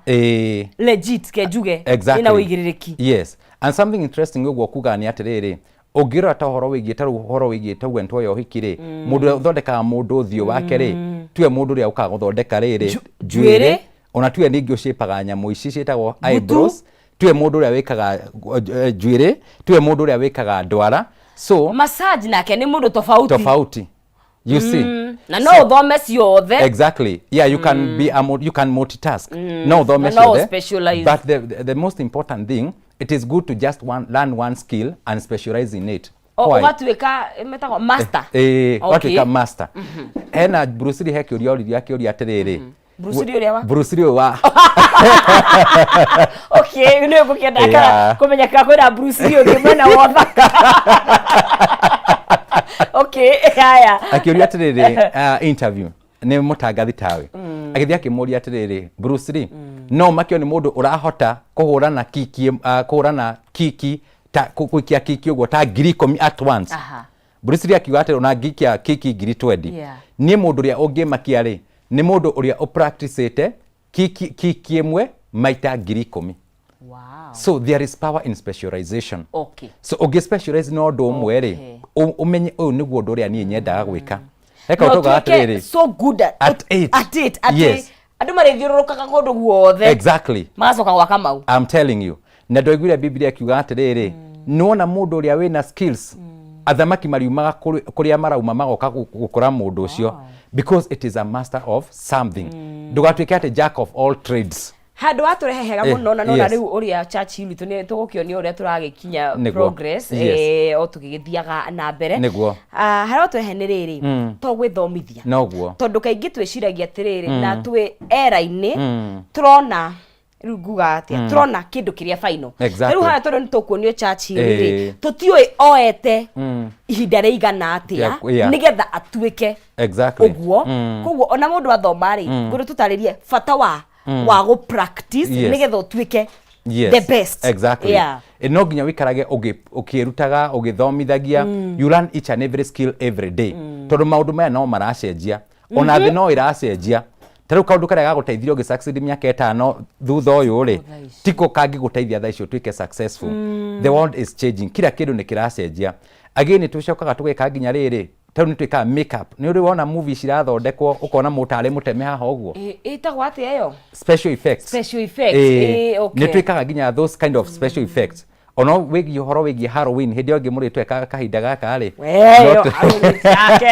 legit, ke njuge, ĩna ũigĩrĩrĩki. Yes, and something interesting ũguo kuga nĩ atĩrĩrĩ, ũngĩrora ta ũhoro wĩgiĩ, ta rĩu ũhoro wĩgiĩ ta ũguo nĩtuoya ũhiki rĩ, mũndũ ũrĩa ũthondekaga mũndũ ũthiũ wake rĩ, tiwe mũndũ ũrĩa ũkaga gũthondeka rĩrĩ njuĩrĩ. Ona tiwe ningĩ ũcĩpaga nyamũ ici ciĩtagwo eyebrows, tiwe mũndũ ũrĩa wĩkaga njuĩrĩ, tiwe mũndũ ũrĩa wĩkaga ndwara, so Massage nake nĩ mũndũ tofauti. Tofauti, you see. Na no ũthome ciothe. Exactly, yeah, you can be a you can multitask, no uthome Na no ciothe. specialize. But the most important thing, it is good to just learn one skill and specialize in it. Why? Ũgatuĩka metagwo master. Ũgatuĩka master. Hena Bruce Lee, he kĩũria oririe, akĩũria atĩrĩrĩ, Bruce Lee ũrĩa wa? Bruce Lee ũyũ wa Okay, nĩ ngũkĩenda kana kũmenya kana kwĩna Bruce Lee ũngĩ mwena wa ũthaka. Okay, haya. Akĩũria atĩrĩrĩ, interview nĩ mũtangathi tawe, agĩthiĩ akĩmũria atĩrĩrĩ, "Bruce Lee, No ũmakio nĩ mũndũ ũrahota kũhũrana kiki, kũhũrana kiki ta gũikia kiki ũguo ta 10,000 at once. Bruce Lee akiuga atĩrĩ, ona ngĩikia kiki 20,000. Niĩ mũndũ ũrĩa ũngĩmakia rĩ, nĩ mũndũ ũrĩa ũpracticĩte kiki, kiki ĩmwe maita 10,000. So there is power in specialization. So ũngĩ specialize na ũndũ ũmwe rĩ, ũmenye ũyũ nĩguo ũndũ ũrĩa niĩ nyendaga gwĩka. He kaũndũ No kaugaga tuĩke atĩrĩrĩ, so good at, At it. at it, atĩ Yes. andũ marĩthiũrũrũkaga kũndũ guothe magacoka gwa Kamau. I'm telling you. Na ndoiguire Biblia ĩkiuga atĩrĩrĩ, nĩwona mũndũ ũrĩa wĩna skills, athamaki mariumaga kũrĩa marauma magoka gũkora mũndũ ũcio, because it is a master of something. Ndũgatuĩke atĩ jack of all trades. Handũ watũrehe hega mũno na nona rĩu ũrĩa Churchill witũ nĩ tũgũkĩonio ũrĩa tũragĩkinya progress o tũgĩgĩthiaga na mbere. Ah, harĩa watũrehe nĩ rĩrĩ, to gwĩthomithia, tondũ kaingĩ twĩciragia atĩrĩrĩ, na twĩ era-inĩ tũrona rĩu nguga atĩa, tũrona kĩndũ kĩrĩa final. Rĩu harĩa tondũ nĩ tũkuonio Churchill rĩ, tũtiũĩ oete ihinda rĩigana atĩa nĩgetha atuĩke ũguo. Koguo ona mũndũ athoma rĩ, ngũrĩ tũtarĩrie bata wa gũ practice nĩgetha ũtuĩke the best. No nginya wĩikarage ũkĩrutaga, ũgĩthomithagia. You learn each and every skill every day, tondũ maũndũ maya no maracenjia, ona thĩ no ĩracenjia. Ta rĩu kaũndũ karĩa gagũteithirie ũgĩ succeed mĩaka 5 thutha ũyũ rĩ, Thaa ici. Tiko kangĩgũteithia thaa ici ũtuĩke successful. The world is changing, kila kĩndũ nĩ kĩracenjia. Again, nĩ tũcokaga tũgeka nginya rĩrĩ, ta rĩu nĩ twĩkaga makeup. Nĩ ũrĩ wona movie cirathondekwo, ũkona mũndũ tarĩ mũteme haha ũguo? Ĩtagwo atĩa ĩyo? Special effects. Special effects. Okay. Nĩ twĩkaga nginya those kind of special effects, ona wĩgiĩ ũhoro wĩgiĩ Halloween hĩndĩ ĩyo ĩngĩ mũrĩtwe kahinda gaka rĩ. We, yo, Halloween yake.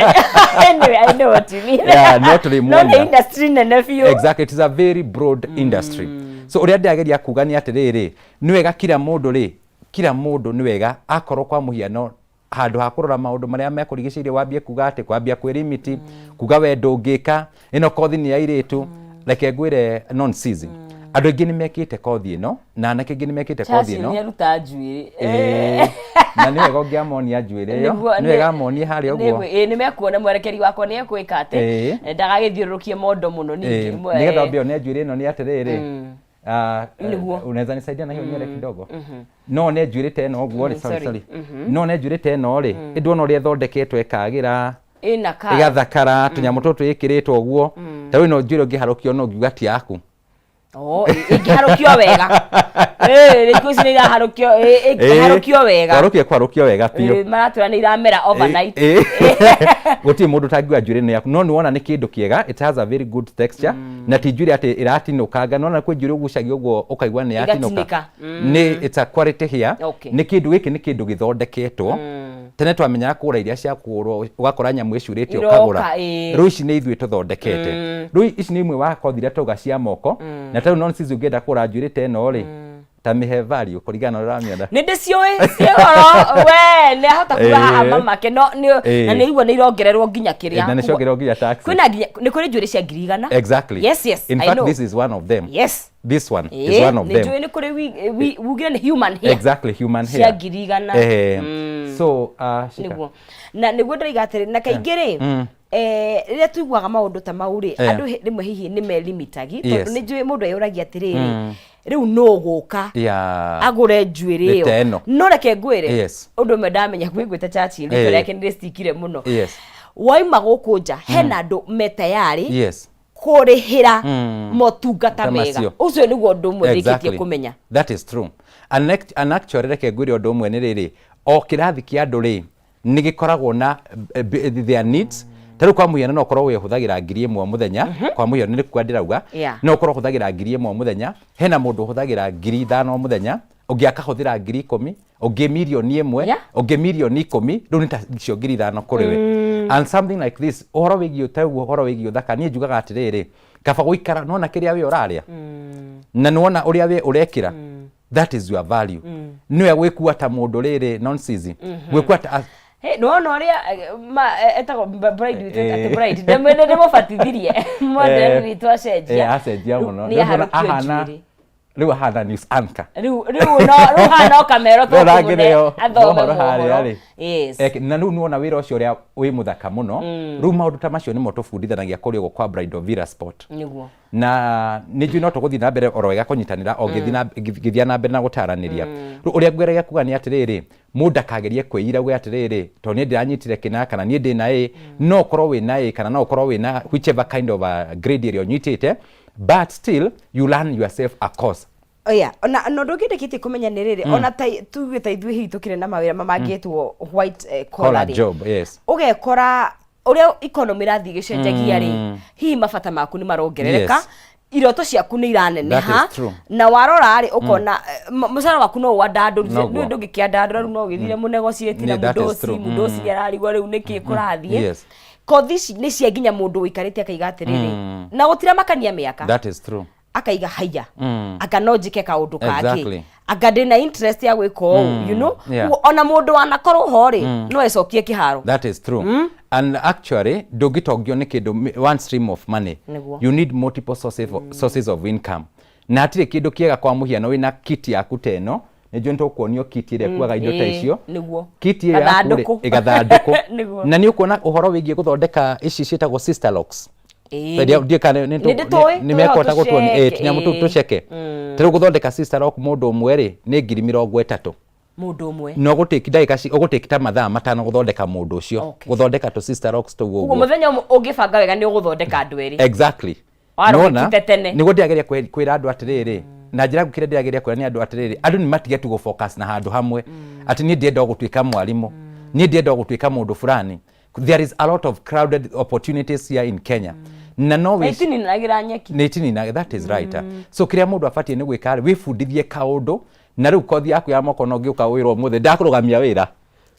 Anyway, I know what you mean. Yeah, not really. No nĩ muona. Industry nene biũ. Exactly, it is a very broad industry. So ũrĩa ndĩrageria kuga nĩ atĩrĩrĩ, nĩ wega kila mũndũ rĩ, kila mũndũ nĩ wega akorwo kwa mũhiano handũ ha kũrora maũndũ marĩa mekũrigicĩirie, wambie kuga atĩ kwambia kwĩrimiti, kuga we ndũngĩka ĩno kothi nĩ ya airĩtu. Reke ngwĩre, non season andũ aingĩ nĩ mekĩte kothi ĩno, na anake aingĩ nĩ mekĩte kothi Churchill ĩno. nĩ aruta njuĩrĩ. Na nĩ wega ũngĩamonia njuĩrĩ ĩyo. Nĩ wega amonie harĩa ũguo. Nĩ mekuona mwerekeri wakwa nĩ ekwĩka atĩ ndagagĩthiũrũrũkie mondo mũno ningĩ. Nĩgetha wambe one njuĩrĩ ĩno nĩ atĩrĩrĩ, unaweza nisaidia na hiyo nywele kidogo? No one njuĩrĩ ta ĩno ũguo rĩ, sorry, Sorry. Sorry, no one njuĩrĩ ta ĩno rĩ, ĩndwona ũrĩa ĩthondeketwo ĩkagĩra, Ĩna ka ĩgathakara, tũnyamũ tũtũ ĩkĩrĩtwo ũguo. Ta rĩu ĩno njuĩrĩ ũngĩharũkio no ngiuga ti yaku. Oh, ĩngĩharũkio wega. Thikũ ici nĩ iraharũkio, ĩngĩharũkio wega. Kwarũkio, kwarũkio wega biũ. Maratwĩra nĩ iramera overnight. Gũtirĩ mũndũ ũtangiuga njuĩrĩ nĩ yaku, no nĩ wona nĩ kĩndũ kĩega. It has a very good texture, na ti njuĩrĩ atĩ ĩratinũkanga. Nĩwona kwĩ njuĩrĩ ũgucagia ũguo ũkaigua nĩ yatinũka. Ĩgatinĩka. Nĩ it's a quality hair. Nĩ kĩndũ gĩkĩ, nĩ kĩndũ gĩthondeketwo. Tene twamenyaga kũgũra iria cia kũgũrwo, ũgakora nyamũ ĩcurĩte Iroka, ũkagũra. Rĩu ici nĩ ithuĩ tũthondekete. Rĩu ici nĩ imwe wa kothi iria tauga cia moko. Na tarĩu non sisi ũngĩenda kũgũra njuĩrĩ ta ĩno rĩ, ta mĩhe value kũringana na ũrĩa ũramĩona. Nĩ ndĩciũĩ ciĩ goro, we nĩ ahota kuga haha mamake no na nĩ igua nĩ irongererwo nginya kĩrĩa. Na nĩ ciongererwo nginya tax. Kwĩna nginya nĩ kũrĩ njuĩrĩ cia 100,000. Yes, In I fact, know. this is one of them. This one is one of nĩ them. njũĩ nĩ kũrĩ ugire nĩ human hair. Exactly, human Cia hair. 100,000. So shika. Nĩguo na nĩguo ndĩroiga atĩrĩ, na kaingĩ rĩ, rĩrĩa tuiguaga maũndũ ta mau rĩ, andũ rĩmwe hihi nĩ melimitagi, tondũ nĩ njũĩ mũndũ eyũragia atĩrĩrĩ, rĩu no gũka agũre njuĩrĩ Nĩ ta ĩyo? ĩno. No reke ngwĩre ũndũ ũmwe ndamenya kwĩngwĩta Churchill, rĩtwa rĩake nĩ rĩstikire mũno. Waima gũkũ nja hena andũ me tayarĩ kũrĩhĩra motungata Ta mega. macio. Ũcio nĩguo ũndũ ũmwe ndĩkĩtie kũmenya. That is true. And actually, reke ngwĩre ũndũ ũmwe nĩ rĩrĩ, o kĩrathi kĩa andũ rĩ, nĩ gĩkoragwo na their needs. Ta rĩu kwa mũhiano, no ũkorwo we ũhũthagĩra 1,000 mũthenya, kwa mũhiano nĩ kuga ndĩrauga, no ũkorwo ũhũthagĩra 1,000 mũthenya, hena mũndũ ũhũthagĩra 5,000 mũthenya, ũngĩ akahũthĩra 10,000, ũngĩ 1,000,000, ũngĩ 10,000,000. Rĩu nĩ ta icio 5,000 kũrĩ we and something like this. Ũhoro wĩgiĩ ta ũguo, ũhoro wĩgiĩ ũthaka, niĩ njugaga atĩrĩrĩ, kaba gũikara nona kĩrĩa we ũrarĩa na nĩwona ũrĩa we ũrekĩra, that is your value. Nĩwe gwĩkua ta mũndũ rĩrĩ nonsense gwĩkua ta Hey, nĩwona ũrĩa etagwo bride witũ, atĩ bride ndĩmũbatithirie model witũ acenjia. Acenjia mũno. Nĩ Ndĩrona aharũkio ahana njuĩrĩ. Rĩu ahana news anchor. Rĩu rĩu no rĩu haha no kamero Rĩu tũkũmũne arangĩrĩo athome mohoro harĩa mohoro. rĩ. Yes. Na rĩu nĩwona wĩra ũcio ũrĩa wĩ mũthaka mũno. Rĩu maũndũ ta macio nĩmo tũbundithanagia kũrĩa ũguo kwa Bridal Villa Sport. Nĩguo. Na nĩ njũĩ no tũgũthiĩ na mbere oro wega kũnyitanĩra o ngĩthiĩ na mbere na gũtaranĩria. Rĩu ũrĩa ngwĩragia kuga nĩ atĩrĩrĩ, mũndũ ndakagerie kwĩira uge atĩrĩrĩ, tondũ niĩ ndĩranyitire kĩna kana niĩ ndĩna ĩ, no ũkorwo wĩna ĩ kana no ũkorwo wĩna whichever kind of a grade ĩrĩa ũnyitĩte, but still you learn yourself a course. Oya, ona na ũndũ ũngĩ ndĩkĩtie kũmenya nĩ rĩrĩ, ona ta tuge ta ithuĩ hihi tũkĩrĩ na mawĩra mamangĩtwo white collar Collar rĩ, job, yes. Ũgekora ũrĩa economy ĩrathiĩ ĩgĩcenjagia rĩ, hihi mabata maku nĩ marongerereka, iroto ciaku nĩ iraneneha. That is true. Na warora rĩ, ũkona mũcara waku no ũwandandũrire. Noguo. Nĩ ndũngĩkĩandandũra rĩu, no ũgĩthire mũnegotiate na Yeah, that is mũndũci true. mũndũci nĩ ararigwo rĩu nĩkĩ kũrathiĩ. Kothi ici nĩ cia nginya mũndũ ũikarĩte akaiga atĩrĩrĩ, na gũtiramakania mĩaka, That is true. Akaiga haiya, anga no njĩke kaũndũ kangĩ, anga ndĩna interest ya gwĩka ũũ. Ũguo ona mũndũ wanakorwo ho rĩ, no ecokie kĩharo. That is true. And actually, ndũngĩtongio nĩ kĩndũ one stream of money. Nĩguo. You need multiple sources of income. Na hatirĩ kĩndũ kĩega kwa mũhiano wĩna kit yaku ta ĩno, nĩ njũĩ nĩtũkuonio kit ĩrĩa ĩkuaga indo ta icio. Kit ĩyo yaku rĩ, Gathandũkũ. Ĩgathandũkũ. Nĩguo. Na nĩ ũkuona ũhoro wĩgiĩ gũthondeka ici ciĩtagwo sister locks. Ndiũĩ kana Nĩ ndĩtũĩ, nĩ mekũhota twĩho gũtuonia tũceke, tũnyamũ tũu tũceke. Ta rĩu gũthondeka sister lock mũndũ ũmwe rĩ, nĩ 30,000. Mũndũ ũmwe. No gũtĩki ndagĩka ũgũtĩki ta mathaa 5 gũthondeka mũndũ ũcio, gũthondeka tũ sister locks tũu Koguo ũguo. Mũthenya ũmwe ũngĩbanga wega nĩ ũgũthondeka andũ erĩ. Exactly. Warũgĩkĩte Nĩwona? Tene. Nĩguo ndĩrageria kwĩra andũ atĩrĩrĩ, na njĩra kĩrĩa ndĩrageria kwĩra nĩ andũ atĩrĩrĩ, andũ nĩ matige tu gũ-focus na handũ hamwe, atĩ niĩ ndĩrenda o gũtuĩka mwarimũ, niĩ ndĩrenda o gũtuĩka mũndũ fulani. There is a lot of crowded opportunities here in Kenya na no Na itininagĩra nyeki. Nĩ itinina, that is right. So kĩrĩa mũndũ abatiĩ nĩ gwĩka rĩ, wĩbundithie kaũndũ, na rĩu kothi yaku ya moko no ngĩũka wĩra ũmũthĩ ndakũrũgamia wĩra.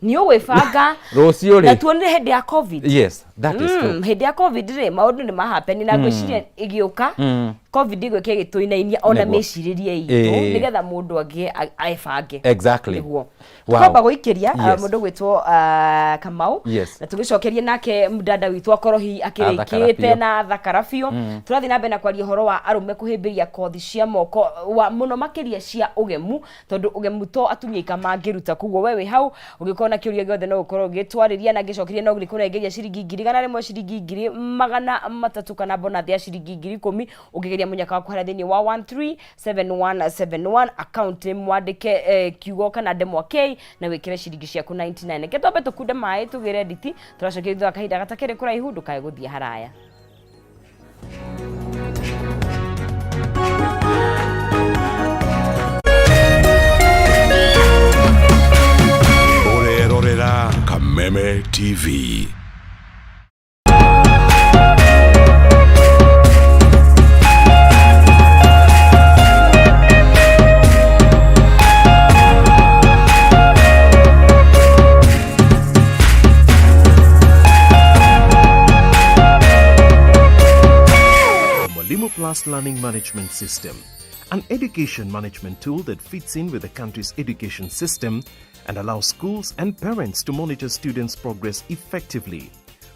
Nĩ ũgwĩbanga. Rũciũ rĩ. Na tuonire hĩndĩ ya COVID. Yes, that is true. Hĩndĩ ya COVID rĩ, maũndũ nĩ mahapeni, na ngwĩciria ĩgĩũka COVID ĩgĩũka ĩgĩtũinainia ona mĩcirĩrie itũ, nĩgetha mũndũ agĩe ebange. Nĩguo. Twamba gũikĩria mũndũ gwĩtwo Kamau, na tũgĩcokerie nake mũdada witũ akorwo hihi Athakara akĩrĩkĩte biũ. Na thakara biũ. Tũrathiĩ na mbere na kwaria ũhoro wa arũme kũhĩmbĩria kothi cia moko wa mũno makĩria cia ũgemu, tondũ ũgemu to atumia ika mangĩruta. Koguo we wĩ hau ũngĩkorwo na kĩũria gĩothe no ũkorwo ũgĩtwarĩria, na ngĩcokeria no gĩkũrengeria ciringi 100,000, ciringi 300,000, kana bonathi ya ciringi 10,000 ũngĩgeria mũnyaka waku harĩa thĩinĩ wa 137171 account, mwandĩke kiugo kana ndemwa K na wĩkĩre ciringi ciaku 99. Reke twambe tũkunde maĩ tũgĩre nditi, tũracokia thutha wa kahinda gatakĩrĩ kũraihu. Ndũkae gũthiĩ haraya. Ũrerorera Kameme TV. The Mwalimu Plus Learning Management System, an education management tool that fits in with the country's education system and allows schools and parents to monitor students' progress effectively.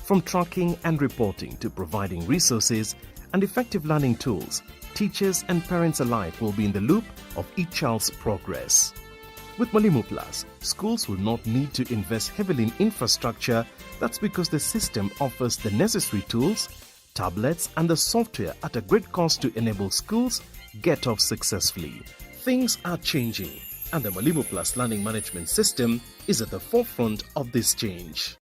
From tracking and reporting to providing resources and effective learning tools, teachers and parents alike will be in the loop of each child's progress. With Mwalimu Plus, schools will not need to invest heavily in infrastructure. That's because the system offers the necessary tools, tablets, and the software at a great cost to enable schools get off successfully. Things are changing, and the Mwalimu Plus Learning Management System is at the forefront of this change.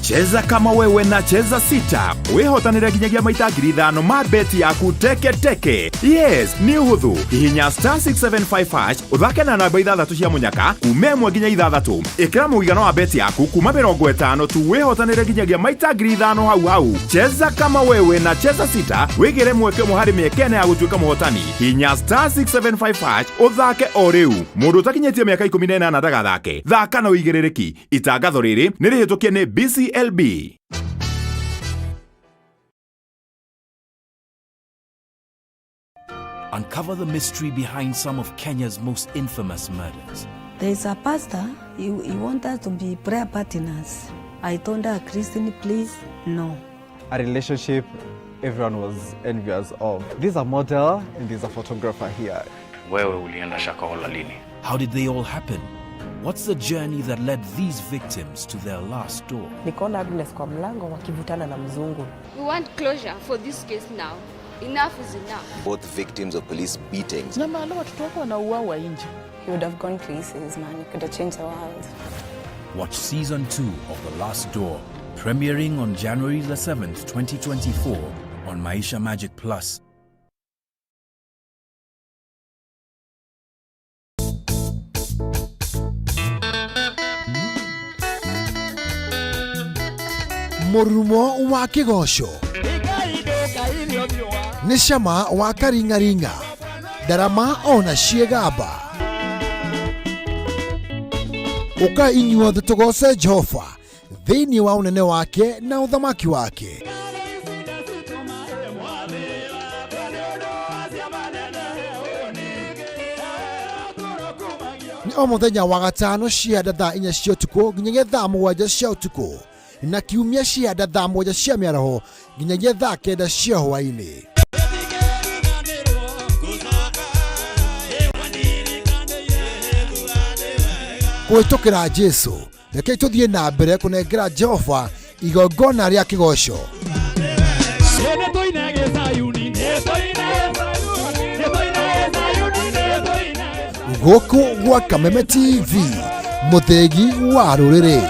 Cheza kama wewe na Cheza Sita wĩhotanĩre nginyagia maita 5,000 ma beti yaku teke teke. Yes, nĩ ũhũthũ. Hihinya star 675 hash, ũthake na namba ithathatũ cia mũnyaka kuma 1 nginya 6. Ĩkĩra mũigana wa beti yaku kuma 50 tu, wĩhotanĩre nginyagia maita 5,000 hau hau. Cheza kama wewe na Cheza Sita, wĩgĩre mweke ũmwe harĩ mĩeke ĩna ya gũtuĩka mũhotani. Hihinya star 675 hash ũthake o rĩu. Mũndũ ũtakinyĩtie mĩaka 18 ndagathake. Thaka na ũigĩrĩrĩki. Itangatho rĩrĩ nĩ rĩhĩtũkie nĩ BCLB. Uncover the mystery behind some of Kenya's most infamous murders. There is a pastor, he wants us to be prayer partners. I told her, "Christine, please, no." A relationship everyone was envious of. There's a model and there's a photographer here. Wewe ulienda Shakahola lini? How did they all happen? What's the journey that led these victims to their last door? Nikaona Agnes kwa mlango wakivutana na mzungu. We want closure for this case now. Enough is enough. Both victims of police beatings. Na mahali watoto wako wanauawa nje. You would have gone places, man. You could have changed the world. Watch season 2 of The Last Door, premiering on January the 7th, 2024 on Maisha Magic Plus. Mũrurumo wa kĩgoco nĩ cama wa karing'aring'a ndarama ona ciĩgamba ũka inyuothe tũgoce Jehova thĩinĩ wa ũnene wake na ũthamaki wake. Nĩ o mũthenya wa gatano cia thaa 4 cia ũtukũ nginyagia thaa 7 cia ũtukũ na kiumia cia thaa 7 cia mĩaraho nginyagia thaa 9 cia hwaĩ-inĩ. Kũhĩtũkĩra Jesũ, rekei tũthiĩ na mbere kũnengera Jehova igongona rĩa kĩgoco. Gũkũ gwa Kameme TV, mũthĩgi wa rũrĩrĩ.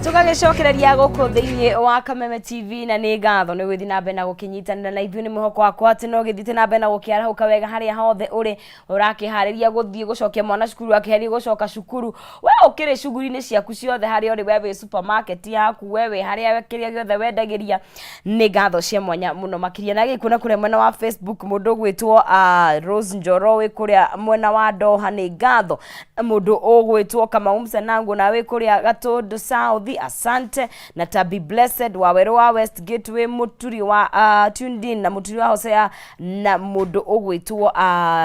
Tũgagĩcokereria gũkũ thĩinĩ wa Kameme TV na nĩ ngatho nĩ gũthiĩ na mbere na gũkĩnyitanĩra na ithuĩ. Nĩ mwĩhoko wakwa atĩ no gĩthiĩte na mbere na gũkĩarahũka wega harĩa hothe ũrĩ ũrakĩharĩria gũthiĩ gũcokia mwana cukuru, akĩharĩria gũcoka cukuru, we ũkĩrĩ cuguri-inĩ ciaku ciothe harĩa ũrĩ, we wĩ supermarket yaku, we wĩ harĩa kĩrĩa gĩothe wendagĩria. Nĩ ngatho cia mwanya mũno makĩria. Na gĩkuona kũrĩa mwena wa Facebook mũndũ ũgwĩtwo Rose Njoro wĩ kũrĩa mwena wa Doha, nĩ ngatho. Mũndũ ũgwĩtwo Kamau Msanangu na wĩ kũrĩa Gatũndũ South, asante. Na Tabi Blessed wa Weru wa Westgate wĩ mũturi wa tuned in na mũturi wa Hosea na mũndũ ũgwĩtwo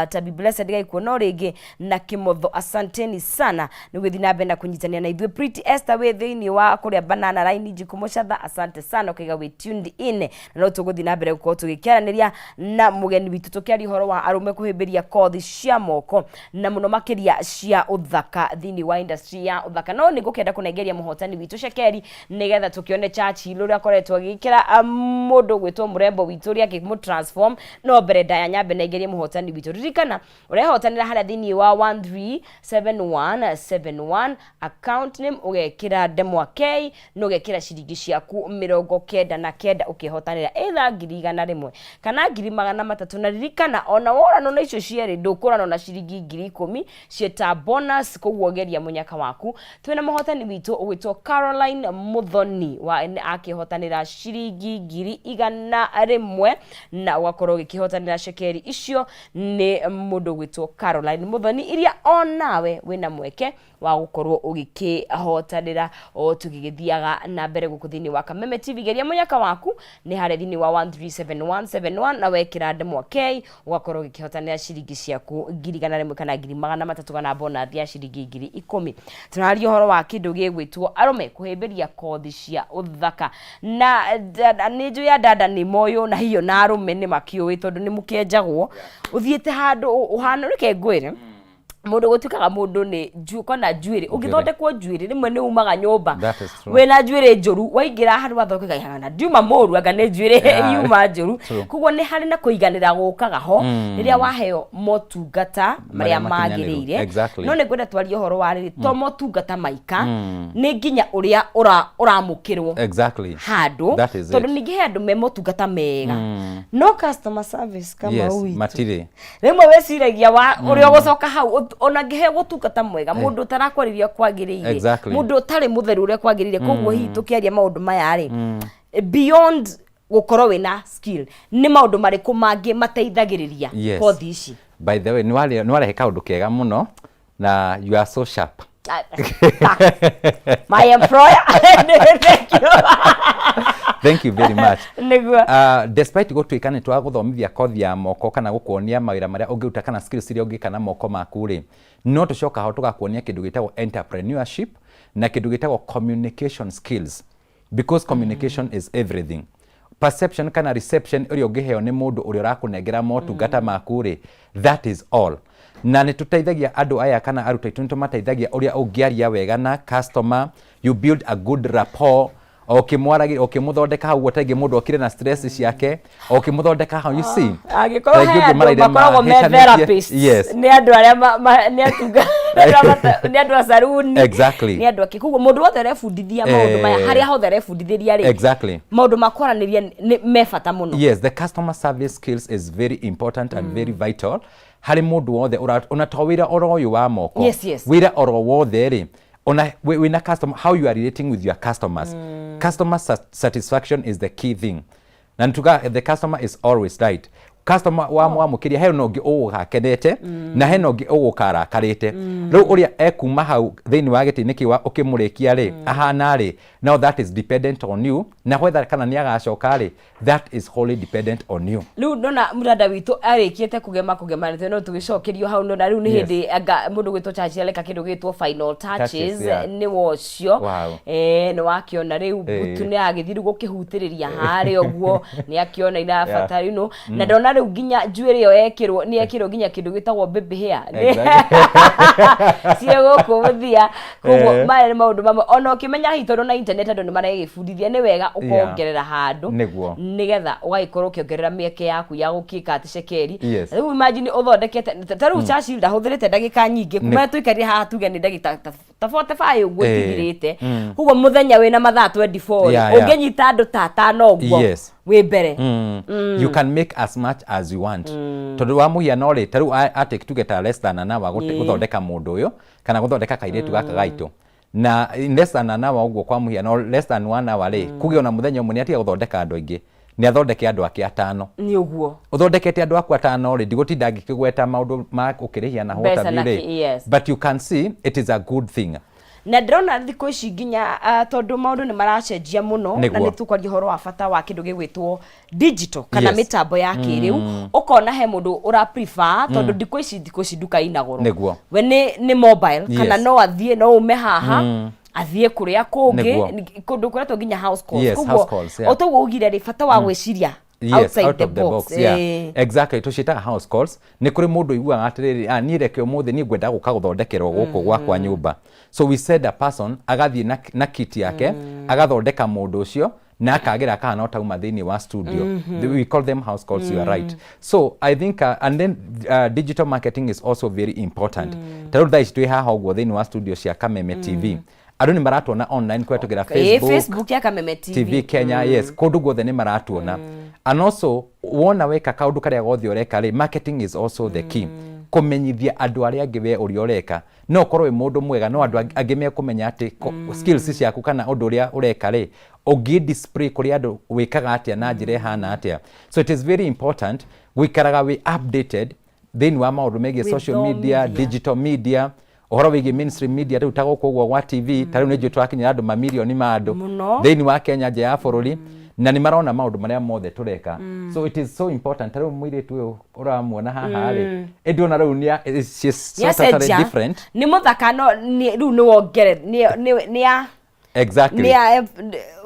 Tabi Blessed gaikuona rĩngĩ na Kimotho, asanteni sana nĩ gũthiĩ na mbere na kũnyitanĩra na ithuĩ. Pretty Esther wĩ thĩinĩ wa kũrĩa Banana Line Njikũ Mũcatha, asante sana ũkaiga wĩ tuned in, na no tũgũthiĩ na mbere gũkorwo tũgĩkĩaranĩria na mũgeni witũ tũkĩaria ũhoro wa arũme kũhĩmbĩria kothi cia moko na mũno makĩria cia ũthaka thĩinĩ wa industry ya ũthaka. No nĩ ngũkĩenda kũnengeria mũhotani witũ cekeri nĩgetha tũkĩone Churchill ũrĩa akoretwo agĩkĩra mũndũ gwĩtwo mũrembo witũ ũrĩa akĩmũ transform. No mbere ndaya nyambe nengerie mũhotani witũ, ririkana ũrehotanĩra harĩa thĩinĩ wa 137171 account name ũgekĩra ndemwa K na ũgekĩra ciringi ciaku 99 ũkĩhotanĩra either 100,000 kana 300,000. Na ririkana ona woranwo na icio cierĩ ndũkũranwo na ciringi 10,000 ciĩta bonus, koguo geria mũnyaka waku. Twĩna mũhotani witũ ũgwĩtwo Caroline Muthoni wa akĩhotanĩra ciringi 100,000 na ũgakorwo ũgĩkĩhotanĩra cekeri icio nĩ mũndũ ũgwĩtwo Caroline Muthoni, iria onawe wĩna mweke wa gũkorwo ũgĩkĩhotanĩra o tũgĩgĩthiaga na mbere gũkũ thĩinĩ wa Kameme TV. Geria mũnyaka waku nĩ harĩa thĩinĩ wa 137171 na wekĩra ndemwa K ũgakorwo ũgĩkĩhotanĩra ciringi ciaku 100,000 kana 300,000 kana bonathi ya ciringi 10,000. Tũraria ũhoro wa kĩndũ gĩgwĩtwo arũme kũhĩmbĩria kothi cia ũthaka na nĩ njũĩ ya dada nĩ moyũ na hiyo na arũme nĩ makĩũĩ tondũ nĩ mũkĩenjagwo ũthiĩte handũ ũhana. Reke ngwĩre mũndũ gũtuĩkaga mũndũ nĩ kona njuĩrĩ ũngĩthondekwo njuĩrĩ rĩmwe nĩ umaga nyũmba wĩna njuĩrĩ njũru, waingĩra handũ wathondeka na ndiuma mũru anga nĩ njuĩrĩ yuma njũru. Koguo nĩ harĩ na kũiganĩra gũkaga ho rĩrĩa waheo motungata marĩa magĩrĩire. No nĩ ngwenda twarie ũhoro wa rĩrĩ to motungata maika nĩ nginya ũrĩa ũramũkĩrwo handũ, tondũ ningĩ he andũ me motungata mega no customer service kama witũ matirĩ. Rĩmwe wĩciragia ũrĩa ũgũcoka hau ona ngĩheo gũtungata mwega mũndũ ũtarakwarĩria kwagĩrĩire, mũndũ ũtarĩ mũtheru ũrĩa kwagĩrĩire. Koguo hihi tũkĩaria maũndũ maya rĩ, beyond gũkorwo wĩna skill, nĩ maũndũ marĩkũ mangĩ mateithagĩrĩria kothi ici? By the way, nĩ warehe kaũndũ kega mũno na you are so sharp. My employer. Thank you. Thank you very much. Nĩguo. Despite gũtuĩka nĩ twagũthomithia kothi ya moko kana gũkuonia mawĩra marĩa ũngĩruta kana skills iria ũngĩka na moko maku rĩ, no tũcoka ho tũgakuonia kĩndũ gĩtagwo entrepreneurship na kĩndũ gĩtagwo communication skills, because communication is everything. Perception kana reception ĩrĩa ũngĩheo nĩ mũndũ ũrĩa ũrakũnengera motungata maku rĩ, that is all. Na nĩ tũteithagia andũ aya kana arutwo aitũ, nĩ tũmateithagia ũrĩa ũngĩaria wega na customer, you build a good rapport ũkĩmwaragĩria, ũkĩmũthondeka hau ũguo. Taingĩ mũndũ okire na stress ciake, ũkĩmũthondeka hau, you see. Angĩkorwo Rĩngĩ he ũngĩ andũ maraire makoragwo me mahĩtanĩtie. therapists, nĩ andũ arĩa nĩ atunga, nĩ andũ a saruni, nĩ andũ akĩ. Koguo mũndũ wothe ũrebundithia maũndũ maya, harĩa hothe arebundithĩria rĩ, maũndũ ma kwaranĩria nĩ me bata mũno. Yes, the customer service skills is very important and very vital harĩ mũndũ wothe ona to wĩra oro ũyũ wa moko, wĩra oro wothe rĩ, ona wĩna customer, how you are relating with your customers. Customer satisfaction is the key thing, na nituga the customer is always right. Customer wa mwamũkĩria, he na ũngĩ ũgũgakenete na hena ũngĩ ũgũkarakarĩte. Rĩu ũrĩa ekuma hau thĩinĩ wa gĩtĩ-inĩ kĩu ũkĩmũrĩkia rĩ ahana rĩ, now that is dependent on you, na whether kana nĩ agacoka rĩ, that is wholly dependent on you. Rĩu ndona mũranda witũ arĩkĩte kũgema nĩ no tũgĩcokerio hau, ndona rĩu nĩ hĩndĩ anga mũndũ gwĩtwo Churchill areka kĩndũ gĩtwo final touches. Touches, Nĩ wocio. Nĩ wakĩona rĩu butu nĩ agĩthiĩ rĩu gũkĩhutĩrĩria harĩa ũguo, nĩ akĩona irabatara na ndona rĩu nginya njuĩrĩ ĩyo ekĩrwo, nĩ ekĩrwo nginya kĩndũ gĩtagwo baby hair ciĩ gũkũ mũthia. Koguo maya nĩ maũndũ mamwe ona ũkĩmenya hihi tondũ na internet andũ nĩ maregĩbundithia, nĩ wega ũkongerera handũ nĩgetha ũgagĩkorwo ũkĩongerera mĩeke yaku ya gũkĩka atĩ cekeri. Rĩu imagine ũthondekete ta rĩu Churchill ndahũthĩrĩte ndagĩka nyingĩ kuma tũikarire haha, tuge nĩ ndagĩka ta 45 ũguo ithirĩte. Koguo mũthenya wĩna mathaa 24 rĩ, ũngĩnyita andũ ta atano ũguo wĩ mbere. You can make as much as you want, tondũ wa mũhiano rĩ, ta rĩu atĩ tuge ta less than an hour gũthondeka mũndũ ũyũ kana gũthondeka kairĩtu gaka gaitũ, na in less than an hour ũguo, kwa mũhiano less than one hour rĩ, kuge ona mũthenya ũmwe nĩ atiga gũthondeka andũ aingĩ, nĩ athondeke andũ ake atano. Nĩ ũguo. Ũthondekete andũ aku atano rĩ, ndigũtinda ngĩkĩgweta maũndũ ma ũkĩrĩhia na Mbeca what have na you rĩ, but you can see it is a good thing. Na ndĩrona thikũ ici nginya tondũ maũndũ nĩ maracenjia mũno na nĩ tũkwaria ũhoro wa bata wa kĩndũ gĩgwĩtwo digital kana mĩtambo ya kĩrĩu, ũkona he mũndũ ũra prefer, tondũ thikũ ici nduka ina goro, we nĩ mobile kana no athiĩ, no ume haha athiĩ kũrĩa kũngĩ, kũndũ kũretwo nginya house calls. Koguo, House calls, yeah. o toguo ugire rĩ, bata wa gwĩciria outside out the of the box, box, yeah. Exactly, tũciĩtaga house calls. Nĩ kũrĩ mũndũ ũiguaga atĩrĩrĩ, ah, niĩ reke ũmũthĩ niĩ ngwenda gũka gũthondekerwo gũkũ gwakwa nyũmba. So we send a person agathiĩ na kit yake, agathondeka mũndũ ũcio na akagĩra akahana tauma thĩinĩ wa studio. We call them house calls, you are right. So I think and then digital marketing is also very important. Ta rĩu thaa ici twĩ haha ũguo thĩinĩ wa studio cia Kameme TV, andũ nĩ maratuona online kũhetũkĩra Facebook, Facebook ya Kameme TV, TV Kenya, yes, kũndũ guothe nĩ maratuona. And also wona weka kaũndũ karĩa gothe ũreka rĩ, marketing is also the key, kũmenyithia andũ arĩa angĩ we ũrĩa ũreka. No ũkorwo wĩ mũndũ mwega, no andũ angĩ mekũmenya atĩ skills ciaku kana ũndũ ũrĩa ũreka rĩ, ũngĩ display kũrĩ andũ wĩkaga atĩa na njĩra ĩhana atĩa. So it is very important gũikaraga wĩ updated thĩinĩ wa maũndũ megiĩ social media, Gwĩthomithia. Digital media, ũhoro wĩgiĩ mainstream media, rĩu ta gũkũ ũguo gwa TV, ta rĩu nĩ njũĩ tũrakinyĩra andũ mamirioni ma andũ Mũno. thĩinĩ wa Kenya, nja ya bũrũri, na nĩ marona maũndũ marĩa mothe tũreka. So it is so important. Ta rĩu mũirĩtu ũyũ ũramuona haha rĩ, ĩndĩ ona rĩu she's so totally Nĩacenjia. different. Nĩ mũthaka, no rĩu nĩ wongere nĩ ya nĩ ya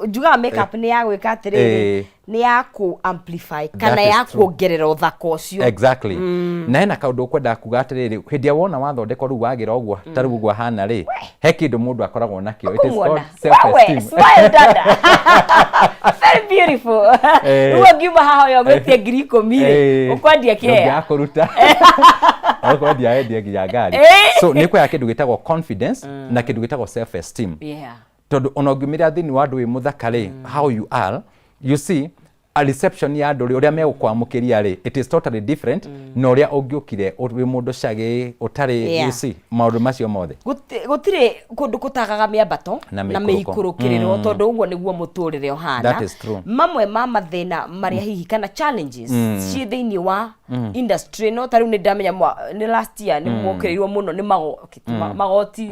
njugaga makeup nĩ ya gwĩka atĩrĩrĩ, nĩ ya kũ amplify kana That is ya true. kuongerera ũthaka ũcio. Exactly. Na hena kaũndũ ũkwenda kuga atĩrĩrĩ, hĩndĩ ĩrĩa wona wathondekwo rĩu wagĩra ũguo, ta rĩu ũguo ahana rĩ, he kĩndũ mũndũ akoragwo nakĩo. It is called Kumuona self wewe, esteem. Smile, dada, very beautiful. Rĩu ũngiuma haha ũyũ ũgwĩtie 10,000 rĩ, ũkwendia kĩea. Ndũngĩakũruta, ũkwendia endie nginya ngari. So nĩ kwega kĩndũ gĩtagwo confidence na kĩndũ gĩtagwo self esteem, tondũ ona ũngiumĩra thĩinĩ wa andũ wĩ mũthaka rĩ, how you are, you see. A reception ya andũ rĩ, ũrĩa megũkwamũkĩria rĩ, it is totally different na ũrĩa ũngĩũkire wĩ mũndũ cagĩ ũtarĩ. You see, maũndũ macio mothe. Gũtirĩ kũndũ gũtagaga mĩambato na na mĩikũrũko. Mĩikũrũkĩrĩro, tondũ ũguo nĩguo mũtũrĩre ũhana. That is true. Mamwe ma mathĩna marĩa hihi kana challenges ciĩ thĩinĩ wa industry ĩno, ta rĩu nĩ ndamenya nĩ last year nĩ mwokĩrĩirwo mũno nĩ magoti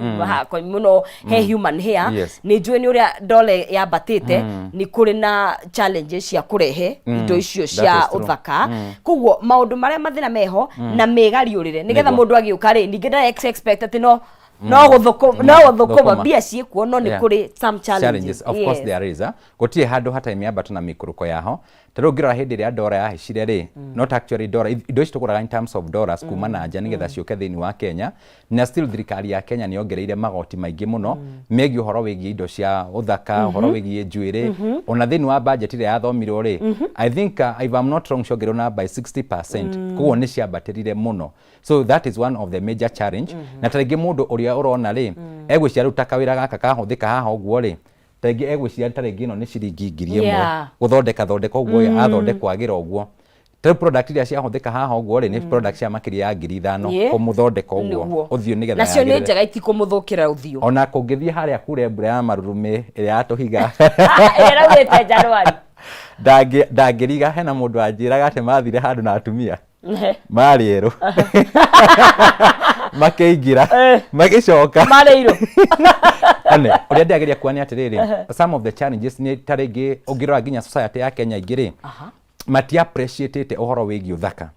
mũno he human hair. Nĩ njũĩ nĩ ũrĩa dola yambatĩte, nĩ kũrĩ na challenges cia kũrehe indo icio That cia is true. ũthaka. Koguo maũndũ marĩa mathĩna meho na mĩgariũrĩre nĩgetha mũndũ agĩũka rĩ, ningĩ ndara expect atĩ no gũthũkũ no gũthũkũma Thũkũma. mbia ciĩkuo, no nĩ kũrĩ some challenges. Challenges, of course. There is gũtirĩ handũ hatarĩ mĩambato na mĩikũrũko yaho. Ta rĩu ũngĩrora hĩndĩ ĩrĩa ndora yahicire rĩ, not actually ndora, indo ici tũgũraga in terms of dollars kuma na nja nĩgetha ciũke thĩinĩ wa Kenya, na still thirikari ya Kenya nĩ yongereire magoti maingĩ mũno megiĩ ũhoro wĩgiĩ indo cia ũthaka, ũhoro wĩgiĩ njuĩrĩ. Ona thĩinĩ wa budget ĩrĩa yathomirwo rĩ, I think, if I'm not wrong, ciongereirwo na by 60%. Koguo nĩ ciambatĩrire mũno, so that is one of the major challenge. Na ta rĩngĩ mũndũ ũrĩa ũrona rĩ, egwĩciria rĩu ta kawĩra gaka kahũthĩka haha ũguo rĩ, ta rĩngĩ egwĩciria ta rĩngĩ ĩno nĩ ciringi 1000 gũthondeka thondeka ũguo mm. athondekwo agĩra ũguo. Ta rĩu product iria ciahũthĩka haha ũguo rĩ, nĩ product cia makĩria ya 5000 kũmũthondeka ũguo ũthiũ nĩgetha Nacio nĩ yagĩrĩre. Njega, itikũmũthũkĩra ũthiũ. Ona kũngĩthiĩ harĩa kure mbura ya marurumĩ ĩrĩa ya tũhiga ĩrĩa ĩraurĩte January. Ndangĩriga hena mũndũ anjĩraga atĩ mathire handũ na atumia marĩ erũ, makĩingĩra, magĩcoka marĩ irũ. Ane, ũrĩa ndĩrageria kuonia atĩrĩrĩ, some of the challenges nĩ ta rĩngĩ ũngĩrora nginya society ya Kenya ingĩ rĩ, mati appreciate ũhoro wĩgiĩ ũthaka.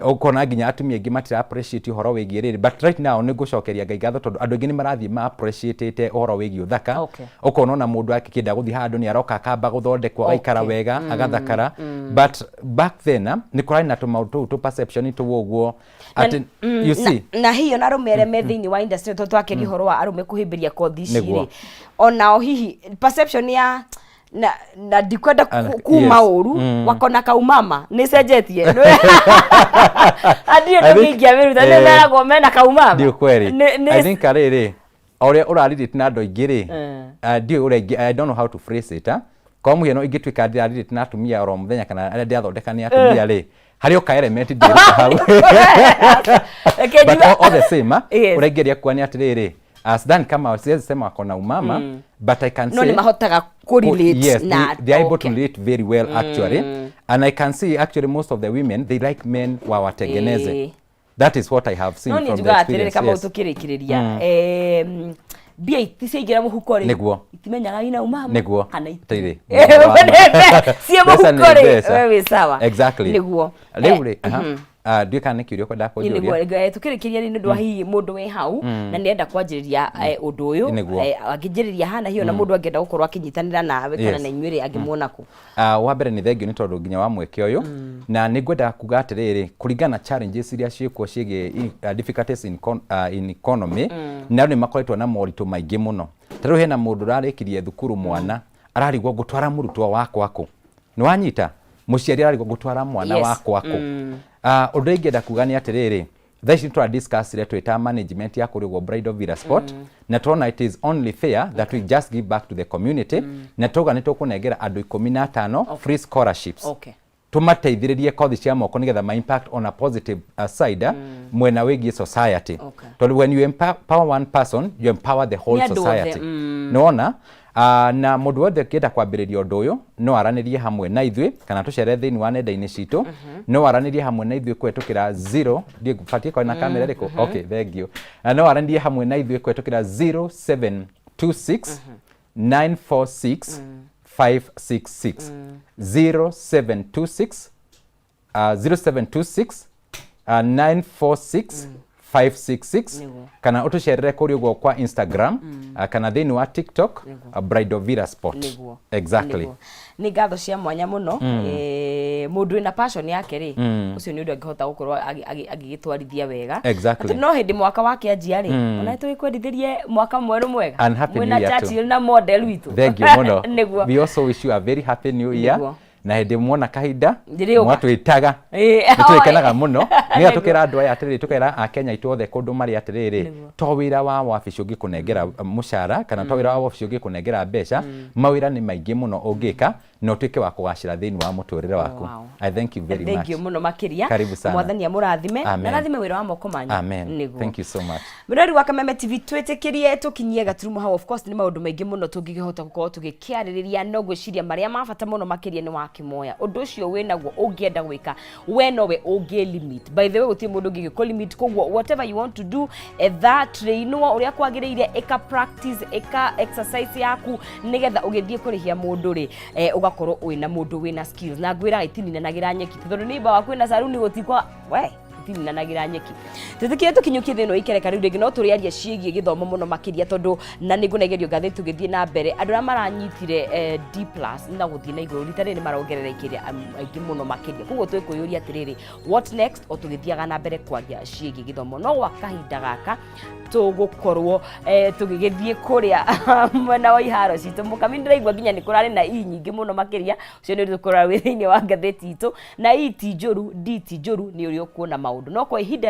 Ũkona nginya atumia aingĩ matira appreciate ũhoro wĩgiĩ rĩrĩ, but right now nĩ ngũcokeria Ngai ngatho tondũ andũ aingĩ nĩ marathiĩ ma appreciate ũhoro wĩgiĩ ũthaka. Ũkona ona mũndũ akĩenda gũthiĩ handũ nĩ aroka akamba gũthondekwo, agaikara wega, agathakara. But back then nĩ kũrarĩ na tũmaũndũ tũu tũ perception tũu ũguo atĩ, you see. Na hiyo na arũme arĩa me thĩinĩ wa industry, tondũ twakĩria ũhoro wa arũme kũhĩmbĩria kothi ici Nĩguo. rĩ, onao hihi perception ya na ndikwenda kuma ũru wakona kaumama nĩ cenjetie, andirĩ I think- ndũngĩingĩamĩruta nĩ meragwo mena kaumama. Ndio kweli. I think rĩrĩ, o ũrĩa ũrarelate na andũ aingĩ rĩ, ndiũĩ ũrĩa ingĩ, I don't know how to phrase it. Kwa mũhiano, ingĩtuĩka ndĩrarelate na atumia oro mũthenya kana arĩa ndĩrathondeka nĩ atumia rĩ, harĩ o ka element ndĩruta hau. Reke But all the same, ũrĩa ingĩgeria kuga nĩ atĩrĩrĩ, sidhani kama, siwezi sema wako na umama, but I can no say nĩ mahotaga kũrelate yes, na they are able to relate very well, actually. And I can see actually most of the women, they like men wawatengeneze. That is what I have seen No niĩ from the njugaga atĩrĩrĩ, experience. kama tũkĩrĩkĩrĩria, mbia iti ciaingĩra mũhuko rĩ, itimenyaga ina umama kana Tirĩ. Ciĩ Mbeca nĩ mũhuko rĩ, mbeca. we wĩ sawa. Nĩguo. Rĩu rĩ, aha. Ah, ndiũĩ kana nĩ kĩũria ũkwenda kũnjũria. Nĩguo tũkĩrĩkĩria rĩ, nĩ ũndũ wa hihi mũndũ wĩ hau na nĩenda kwanjĩrĩria ũndũ ũyũ, angĩnjĩrĩria hana hiyo, na mũndũ angĩenda gũkorwo akĩnyitanĩra nawe kana na inyuĩ rĩ, angĩmuona kũ? Wa mbere nĩ thengio nĩ tondũ nginya wa mweke ũyũ, na nĩ ngwenda kuga atĩrĩrĩ, kũringana na challenges iria ciĩkuo ciĩgiĩ difficulties in economy, na andũ nĩ makoretwo na moritũ maingĩ mũno. Ta rĩu hena mũndũ ũrarĩkirie thukuru, mwana ararigwo ngũtwara mũrutwo wakwa kũ. Nĩ wanyita? Mũciari ararigwo ngũtwara mwana wakwa kũ. Ũndũ ũrĩa ingĩenda kuga nĩ atĩrĩrĩ, thaa ici nĩ discussire twĩ ta management ya kũrĩa ũguo Bridal Villa Sport, na tuona it is only fair that we just give back to the community, na tuauga nĩ tũkũnengera andũ 15 free scholarships, tũmateithĩrĩrie kothi cia moko nĩgetha ma impact on a positive side mwena wĩgiĩ society. Tondũ when you empower one person, you empower the whole Nĩ andũ othe, society. Nĩwona? Na mũndũ wothe ũngĩenda kwambĩrĩria ũndũ ũyũ no aranĩrie hamwe na ithuĩ kana tũcere thĩinĩ wa nenda-inĩ citũ. No aranĩrie hamwe na ithuĩ kũhetũkĩra 0, batiĩ korwo na kamera ĩrĩkũ? Okay, thank you. No aranĩrie hamwe na ithuĩ kũhetũkĩra 0726 946 566, 0726 0726 946 566, kana ũtũcerere kũrĩa ũguo kwa Instagram kana thĩinĩ wa TikTok, Bridal Villa Sport. Exactly. Nĩguo. Nĩ ngatho cia mwanya mũno. Mũndũ wĩna passion yake rĩ, ũcio nĩ ũndũ angĩhota gũkorwo agĩgĩtwarithia wega. Atĩ no hĩndĩ mwaka wakĩanjia rĩ, ona tũgĩkwendithĩrie mwaka mwerũ mwega And happy mwĩna New Year too. Churchill na model witũ. Thank you mũno. Nĩguo. We also wish you a very happy new year. Nĩguo. Na hĩndĩ muona kahinda Ndĩrĩũka. Mwatwĩtaga, nĩ tũrĩkenaga mũno nĩgetha tũkera andũ aya atĩrĩrĩ, tũkera akenya aitũ othe kũndũ marĩ atĩrĩrĩ, to wĩra wa wabici ũngĩkũnengera mũcara kana to wĩra wa wabici ũngĩkũnengera mbeca, mawĩra nĩ maingĩ mũno ũngĩka na ũtuĩke wa kũgacĩra thĩinĩ wa mũtũrĩre waku. I thank you very Thank much. you mũno makĩria. Karibu sana. Mwathani amũrathime na Amen. arathime wĩra wa moko manyu. Amen. Nĩguo. Thank you so much. Mũrori wa Kameme TV, twĩtĩkĩrie tũkinyie gaturumo hau. Of course nĩ maũndũ maingĩ mũno tũngĩkĩhota gũkorwo tũgĩkĩarĩrĩria, no ngwĩciria marĩa ma bata mũno makĩria nĩ wakĩmoya ũndũ ũcio wĩnaguo ũngĩenda gwĩka, we nowe ũngĩ limit. By the way, gũtirĩ mũndũ ũngĩ gĩkũ limit, koguo whatever you want to do, etha trainwo ũrĩa kwagĩrĩire, ĩka practice, ĩka exercise yaku, nĩgetha ũgĩthiĩ kũrĩhia mũndũ rĩ, ũgakorwo wĩna mũndũ wĩna skills. Na ngwĩra itininanagĩra nyeki, tondũ nĩ waku wĩna saruni gũtikwa we itininanagĩra nyeki. Twĩtĩkire tũkinyũkie thĩna ikereka rĩu rĩngĩ no tũrĩaria ciĩgiĩ gĩthomo mũno makĩria, tondũ na nĩ ngũnegerio ngathĩti tũgĩthiĩ na mbere. Andũ arĩa maranyitire D plus na gũthiĩ na igũrũ rita rĩrĩ nĩ marongererekire aingĩ mũno makĩria, koguo twĩkwĩyũria atĩrĩrĩ, what next, o tũgĩthiaga na mbere kwaria ciĩgiĩ gĩthomo. No gwa kahinda gaka tũgũkorwo tũgĩgĩthiĩ kũrĩa mwena wa iharo citũ. Mũkami, ndĩraigua nginya nĩ kũrarĩ na i nyingĩ mũno makĩria. Ũcio nĩ tũkoragwo wĩ thĩinĩ wa ngathĩti itũ, na i ti njũru, d ti njũru, nĩ ũrĩa ũkuona maũndũ no kwa ihinda.